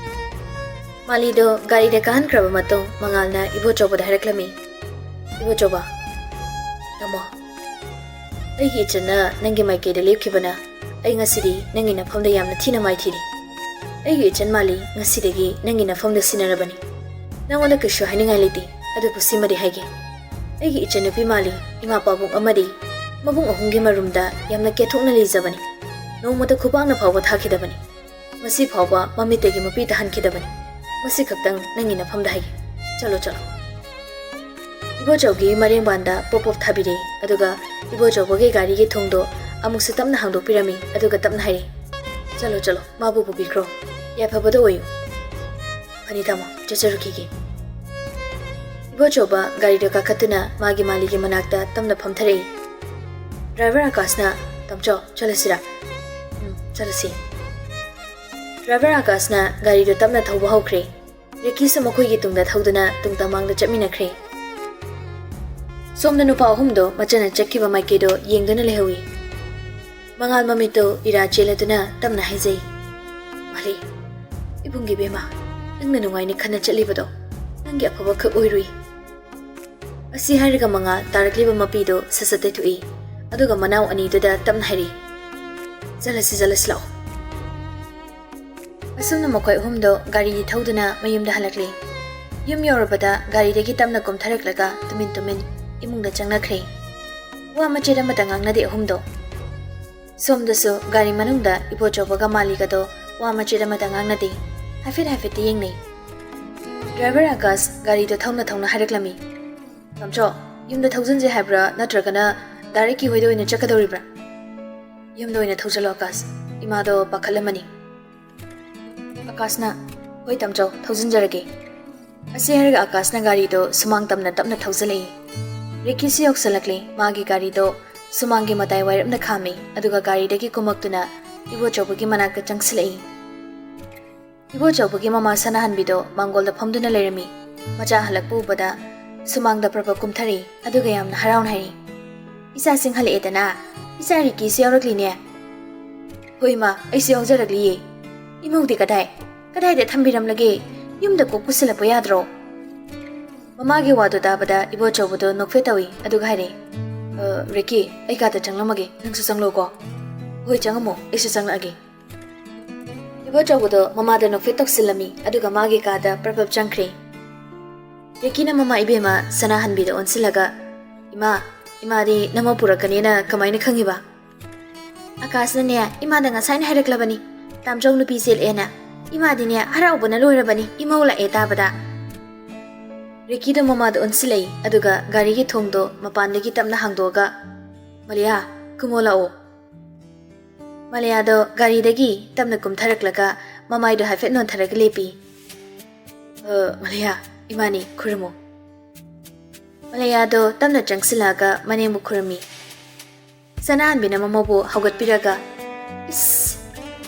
ꯃꯥꯂꯤꯗꯣ ꯒꯥꯔꯤꯗ ꯀꯥꯍꯟꯈ꯭ꯔꯕ ꯃꯇꯨꯡ ꯃꯉꯥꯜꯅ ꯏꯕꯣꯆꯧꯕꯗ ꯍꯥꯏꯔꯛꯂꯝꯃꯤ, "ꯏꯕꯣꯆꯧꯕ, ꯇꯥꯃꯣ, ꯑꯩꯒꯤ ꯏꯆꯟꯅ ꯅꯪꯒꯤ ꯃꯥꯏꯀꯩꯗ ꯂꯦꯞꯈꯤꯕꯅ ꯑꯩ ꯉꯁꯤꯗꯤ ꯅꯪꯒꯤ ꯅꯐꯝꯗ ꯌꯥꯝꯅ ꯊꯤꯅ ꯃꯥꯏꯊꯤꯔꯦ꯫ ꯑꯩꯒꯤ ꯏꯆꯟ ꯃꯥꯂꯤ ꯉꯁꯤꯗꯒꯤ ꯅꯪꯒꯤ ꯅꯐꯝꯗ ꯁꯤꯟꯅꯔꯕꯅꯤ꯫ ꯅꯪꯉꯣꯟꯗ ꯀꯩꯁꯨ ꯍꯥꯏꯅꯤꯡꯉꯥꯏ ꯂꯩꯇꯦ, ꯑꯗꯨꯕꯨ ꯁꯤꯃꯗꯤ ꯍꯥꯏꯒꯦ꯫ ꯑꯩꯒꯤ ꯏꯆꯟꯅꯨꯄꯤ ꯃꯥꯂꯤ ꯏꯃꯥ ꯄꯥꯕꯨꯡ ꯑꯃꯗꯤ ꯃꯕꯨꯡ ꯑꯍꯨꯝꯒꯤ ꯃꯔꯨꯝꯗ ꯌꯥꯝꯅ ꯀꯦꯊꯣꯛꯅ ꯂꯩꯖꯕꯅꯤ꯫ ꯅꯣꯡꯃꯇ ꯈꯨꯕꯥꯛꯅ ꯐꯥꯎꯕ ꯊꯥꯈꯤꯗꯕꯅꯤ꯫ ꯉꯁꯤ ꯐꯥꯎꯕ ꯃꯃꯤꯠꯇꯒꯤ ꯃꯄꯤ ꯇꯥꯍꯟꯈꯤꯗꯕꯅꯤ꯫ ꯃꯁꯤ ꯈꯛꯇꯪ ꯅꯪꯒꯤ ꯅꯐꯝꯗ ꯍꯥꯏꯒꯦ꯫ ꯆꯠꯂꯣ, ꯆꯠꯂꯣ꯫ ꯏꯕꯣꯆꯧꯒꯤ ꯃꯔꯦꯡꯕꯥꯟꯗ ꯄꯣꯞ ꯄꯣꯞ ꯊꯥꯕꯤꯔꯦ, ꯑꯗꯨꯒ ꯏꯕꯣꯆꯧꯕꯒꯤ ꯒꯥꯔꯤꯒꯤ ꯊꯣꯡꯗꯣ ꯑꯃꯨꯛꯁꯨ ꯇꯞꯅ ꯍꯥꯡꯗꯣꯛꯄꯤꯔꯝꯃꯤ, ꯑꯗꯨꯒ ꯇꯞꯅ ꯍꯥꯏꯔꯦ, "ꯆꯠꯂꯣ, ꯆꯠꯂꯣ, ꯃꯥꯕꯨ ꯄꯨꯕꯤꯈ꯭ꯔꯣ꯫ ꯌꯥꯏꯐꯕꯗ ꯑꯣꯏꯌꯨ꯫ ꯐꯅꯤ ꯇꯥꯃꯣ, ꯆꯠꯆꯔꯨꯈꯤꯒꯦ"꯫ ꯏꯕꯣꯆꯧꯕ ꯒꯥꯔꯤꯗꯣ ꯀꯥꯈꯠꯇꯨꯅ ꯃꯥꯒꯤ ꯃꯥꯂꯤꯒꯤ ꯃꯅꯥꯛꯇ ꯇꯞꯅ ꯐꯝꯊꯔꯛꯏ꯫ ꯗ꯭ꯔꯥꯏꯚꯔ ꯑꯀꯥꯁꯅ, "ꯇꯥꯃꯣꯆꯧ, ꯆꯠꯂꯁꯤꯔꯥ?" "ꯎꯝ, ꯆꯠꯂꯁꯤ"꯫ ꯗ꯭ꯔꯥꯏꯚꯔ ꯑꯀꯥꯁꯅ ꯒꯥꯔꯤꯗꯨ ꯇꯞꯅ ꯊꯧꯕ ꯍꯧꯈ꯭ꯔꯦ꯫ ꯔꯤꯀꯤꯁꯨ ꯃꯈꯣꯏꯒꯤ ꯇꯨꯡꯗ ꯊꯧꯗꯨꯅ ꯇꯨꯡ ꯇꯃꯥꯡꯗ ꯆꯠꯃꯤꯟꯅꯈ꯭ꯔꯦ꯫ ꯁꯣꯝꯗ ꯅꯨꯄꯥ ꯑꯍꯨꯝꯗꯣ ꯃꯆꯟꯅ ꯆꯠꯈꯤꯕ ꯃꯥꯏꯀꯩꯗꯣ ꯌꯦꯡꯗꯨꯅ ꯂꯩꯍꯧꯏ꯫ ꯃꯉꯥꯜ ꯃꯃꯤꯠꯇꯨ ꯏꯔꯥ ꯆꯦꯜꯂꯗꯨꯅ ꯇꯞꯅ ꯍꯥꯏꯖꯩ, "ꯃꯥꯂꯤ, ꯏꯕꯨꯡꯒꯤ ꯕꯦꯝꯃ, ꯅꯪꯅ ꯅꯨꯡꯉꯥꯏꯅ ꯈꯟꯅ ꯆꯠꯂꯤꯕꯗꯣ ꯅꯪꯒꯤ ꯑꯐꯕ ꯈꯛ ꯑꯣꯏꯔꯨꯏ"꯫ ꯑꯁꯤ ꯍꯥꯏꯔꯒ ꯃꯉꯥꯜ ꯇꯥꯔꯛꯂꯤꯕ ꯃꯄꯤꯗꯨ ꯁꯠ ꯁꯠ ꯇꯩꯊꯣꯛꯏ, ꯑꯗꯨꯒ ꯃꯅꯥꯎ ꯑꯅꯤꯗꯨꯗ ꯇꯞꯅ ꯍꯥꯏꯔꯤ, "ꯆꯠꯂꯁꯤ, ꯆꯠꯂꯁꯤ ꯂꯥꯛꯑꯣ"꯫ ꯑꯁꯨꯝꯅ ꯃꯈꯣꯏ ꯑꯍꯨꯝꯗꯣ ꯒꯥꯔꯤ ꯊꯧꯗꯨꯅ ꯃꯌꯨꯝꯗ ꯍꯜꯂꯛꯂꯦ꯫ ꯌꯨꯝ ꯌꯧꯔꯕꯗ ꯒꯥꯔꯤꯗꯒꯤ ꯇꯞꯅ ꯀꯨꯝꯊꯔꯛꯂꯒ ꯇꯨꯃꯤꯟ ꯇꯨꯃꯤꯟ ꯏꯃꯨꯡꯗ ꯆꯪꯅꯈ꯭ꯔꯦ꯫ ꯋꯥ ꯃꯆꯦꯠ ꯑꯃꯠꯇ ꯉꯥꯡꯅꯗꯦ ꯑꯍꯨꯝꯗꯣ꯫ ꯁꯣꯝꯗꯁꯨ ꯒꯥꯔꯤ ꯃꯅꯨꯡꯗ ꯏꯕꯣꯆꯧꯕꯒ ꯃꯥꯂꯤꯒꯗꯣ ꯋꯥ ꯃꯆꯦꯠ ꯑꯃꯠꯇ ꯉꯥꯡꯅꯗꯦ꯫ ꯍꯥꯏꯐꯦꯠ ꯍꯥꯏꯐꯦꯠꯇꯤ ꯌꯦꯡꯅꯩ꯫ ꯗ꯭ꯔꯥꯏꯚꯔ ꯑꯀꯥꯁ ꯒꯥꯔꯤꯗꯣ ꯊꯧꯅ ꯊꯧꯅ ꯍꯥꯏꯔꯛꯂꯝꯃꯤ, "ꯇꯥꯃꯣꯆꯧ, ꯌꯨꯝꯗ ꯊꯧꯖꯤꯟꯁꯦ ꯍꯥꯏꯕ꯭ꯔꯥ, ꯅꯠꯇ꯭ꯔꯒꯅ ꯗꯥꯏꯔꯦꯛ ꯀꯤ ꯍꯣꯏꯗ ꯑꯣꯏꯅ ꯆꯠꯀꯗꯧꯔꯤꯕ꯭ꯔꯥ?" "ꯌꯨꯝꯗ ꯑꯣꯏꯅ ꯊꯧꯖꯤꯜꯂꯣ ꯑꯀꯥꯁ, ꯏꯃꯥꯗꯣ ꯄꯥꯈꯠꯂꯝꯃꯅꯤ"꯫ ꯑꯀꯥꯁꯅ, "ꯍꯣꯏ ꯇꯥꯃꯣꯆꯧ, ꯊꯧꯖꯤꯟꯖꯔꯒꯦ"꯫ ꯑꯁꯤ ꯍꯥꯏꯔꯒ ꯑꯀꯥꯁꯅ ꯒꯥꯔꯤꯗꯣ ꯁꯨꯃꯥꯡ ꯇꯝꯅ ꯇꯞꯅ ꯊꯧꯖꯤꯜꯂꯛꯏ꯫ ꯔꯤꯀꯤꯁꯨ ꯌꯧꯁꯤꯜꯂꯛꯂꯦ꯫ ꯃꯥꯒꯤ ꯒꯥꯔꯤꯗꯣ ꯁꯨꯃꯥꯡꯒꯤ ꯃꯇꯥꯏ ꯋꯥꯏꯔꯞꯅ ꯈꯥꯝꯃꯤ, ꯑꯗꯨꯒ ꯒꯥꯔꯤꯗꯒꯤ ꯀꯨꯝꯃꯛꯇꯨꯅ ꯏꯕꯣꯆꯧꯕꯒꯤ ꯃꯅꯥꯛꯇ ꯆꯪꯁꯤꯜꯂꯛꯏ꯫ ꯏꯕꯣꯆꯧꯕꯒꯤ ꯃꯃꯥ ꯁꯅꯥꯍꯟꯕꯤꯗꯣ ꯃꯥꯡꯒꯣꯜꯗ ꯐꯝꯗꯨꯅ ꯂꯩꯔꯝꯃꯤ꯫ ꯃꯆꯥ ꯍꯜꯂꯛꯄ ꯎꯕꯗ ꯁꯨꯃꯥꯡꯗ ꯄ꯭ꯔꯞ ꯄ꯭ꯔꯞ ꯀꯨꯝꯊꯔꯛꯏ, ꯑꯗꯨꯒ ꯌꯥꯝꯅ ꯍꯔꯥꯎꯅ ꯍꯥꯏꯔꯤ, "ꯏꯆꯥꯁꯤꯡ ꯍꯜꯂꯛꯑꯦꯗꯅ? ꯏꯆꯥ ꯔꯤꯀꯤꯁꯨ ꯌꯥꯎꯔꯛꯂꯤꯅꯦ?" "ꯍꯣꯏ ꯏꯃꯥ, ꯑꯩꯁꯨ ꯌꯥꯎꯖꯔꯛꯂꯤꯌꯦ꯫ ꯏꯃꯧꯗꯤ ꯀꯗꯥꯏ? ꯀꯗꯥꯏꯗ ꯊꯝꯕꯤꯔꯝꯂꯒꯦ? ꯌꯨꯝꯗ ꯀꯣꯛ ꯄꯨꯁꯤꯜꯂꯛꯄ ꯌꯥꯗ꯭ꯔꯣ?" ꯃꯃꯥꯒꯤ ꯋꯥꯗꯨ ꯇꯥꯕꯗ ꯏꯕꯣꯆꯧꯕꯗꯣ ꯅꯣꯛꯐꯦꯠ ꯇꯧꯏ, ꯑꯗꯨꯒ ꯍꯥꯏꯔꯦ, "ꯑ, ꯔꯤꯀꯤ, ꯑꯩ ꯀꯥꯗ ꯆꯪꯂꯝꯃꯒꯦ, ꯅꯪꯁꯨ ꯆꯪꯂꯣꯀꯣ"꯫ "ꯍꯣꯏ, ꯆꯪꯉꯝꯃꯣ, ꯑꯩꯁꯨ ꯆꯪꯂꯛꯑꯒꯦ꯫" ꯏꯕꯣꯆꯧꯕꯗꯣ ꯃꯃꯥꯗ ꯅꯣꯛꯐꯦꯠ ꯇꯧꯁꯤꯜꯂꯝꯃꯤ, ꯑꯗꯨꯒ ꯃꯥꯒꯤ ꯀꯥꯗ ꯄ꯭ꯔꯞ ꯄ꯭ꯔꯞ ꯆꯪꯈ꯭ꯔꯦ꯫ ꯔꯤꯀꯤꯅ ꯃꯃꯥ ꯏꯕꯦꯝꯃ ꯁꯅꯥꯍꯟꯕꯤꯗ ꯑꯣꯟꯁꯤꯜꯂꯒ, "ꯏꯃꯥ, ꯏꯃꯥꯗꯤ ꯅꯃꯧ ꯄꯨꯔꯛꯀꯅꯦꯅ ꯀꯃꯥꯏꯅ ꯈꯪꯉꯤꯕ?" "ꯑꯀꯥꯁꯅꯅꯦ, ꯏꯃꯥꯗ ꯉꯁꯥꯏꯅ ꯍꯥꯏꯔꯛꯂꯕꯅꯤ, ꯇꯥꯝꯆꯧ ꯅꯨꯄꯤ ꯆꯦꯜꯂꯦꯅ꯫ ꯏꯃꯥꯗꯤꯅꯦ, ꯍꯔꯥꯎꯕꯅ ꯂꯣꯏꯔꯕꯅꯤ, ꯏꯃꯧ ꯂꯥꯛꯑꯦ ꯇꯥꯕꯗ꯫" ꯔꯤꯀꯤꯗꯣ ꯃꯃꯥꯗ ꯑꯣꯟꯁꯤꯜꯂꯛꯏ, ꯑꯗꯨꯒ ꯒꯥꯔꯤꯒꯤ ꯊꯣꯡꯗꯣ ꯃꯄꯥꯟꯗꯒꯤ ꯇꯞꯅ ꯍꯥꯡꯗꯣꯛꯑꯒ, "ꯃꯂꯤꯌꯥ, ꯀꯨꯝꯃꯣ ꯂꯥꯛꯑꯣ꯫" ꯃꯂꯤꯌꯥꯗꯣ ꯒꯥꯔꯤꯗꯒꯤ ꯇꯞꯅ ꯀꯨꯝꯊꯔꯛꯂꯒ ꯃꯃꯥꯏꯗꯣ ꯍꯥꯏꯐꯦꯠ ꯅꯣꯟꯊꯔꯒ ꯂꯦꯞꯄꯤ꯫ "ꯑ, ꯃꯂꯤꯌꯥ, ꯏꯃꯥꯅꯤ, ꯈꯨꯔꯨꯝꯃꯣ꯫" ꯃꯂꯤꯌꯥꯗꯣ ꯇꯞꯅ ꯆꯪꯁꯤꯜꯂꯛꯑꯒ ꯃꯅꯦꯝꯕꯨ ꯈꯨꯔꯨꯝꯃꯤ꯫ ꯁꯅꯥꯍꯟꯕꯤꯅ ꯃꯃꯧꯕꯨ ꯍꯧꯒꯠꯄꯤꯔꯒ, "ꯏꯁ,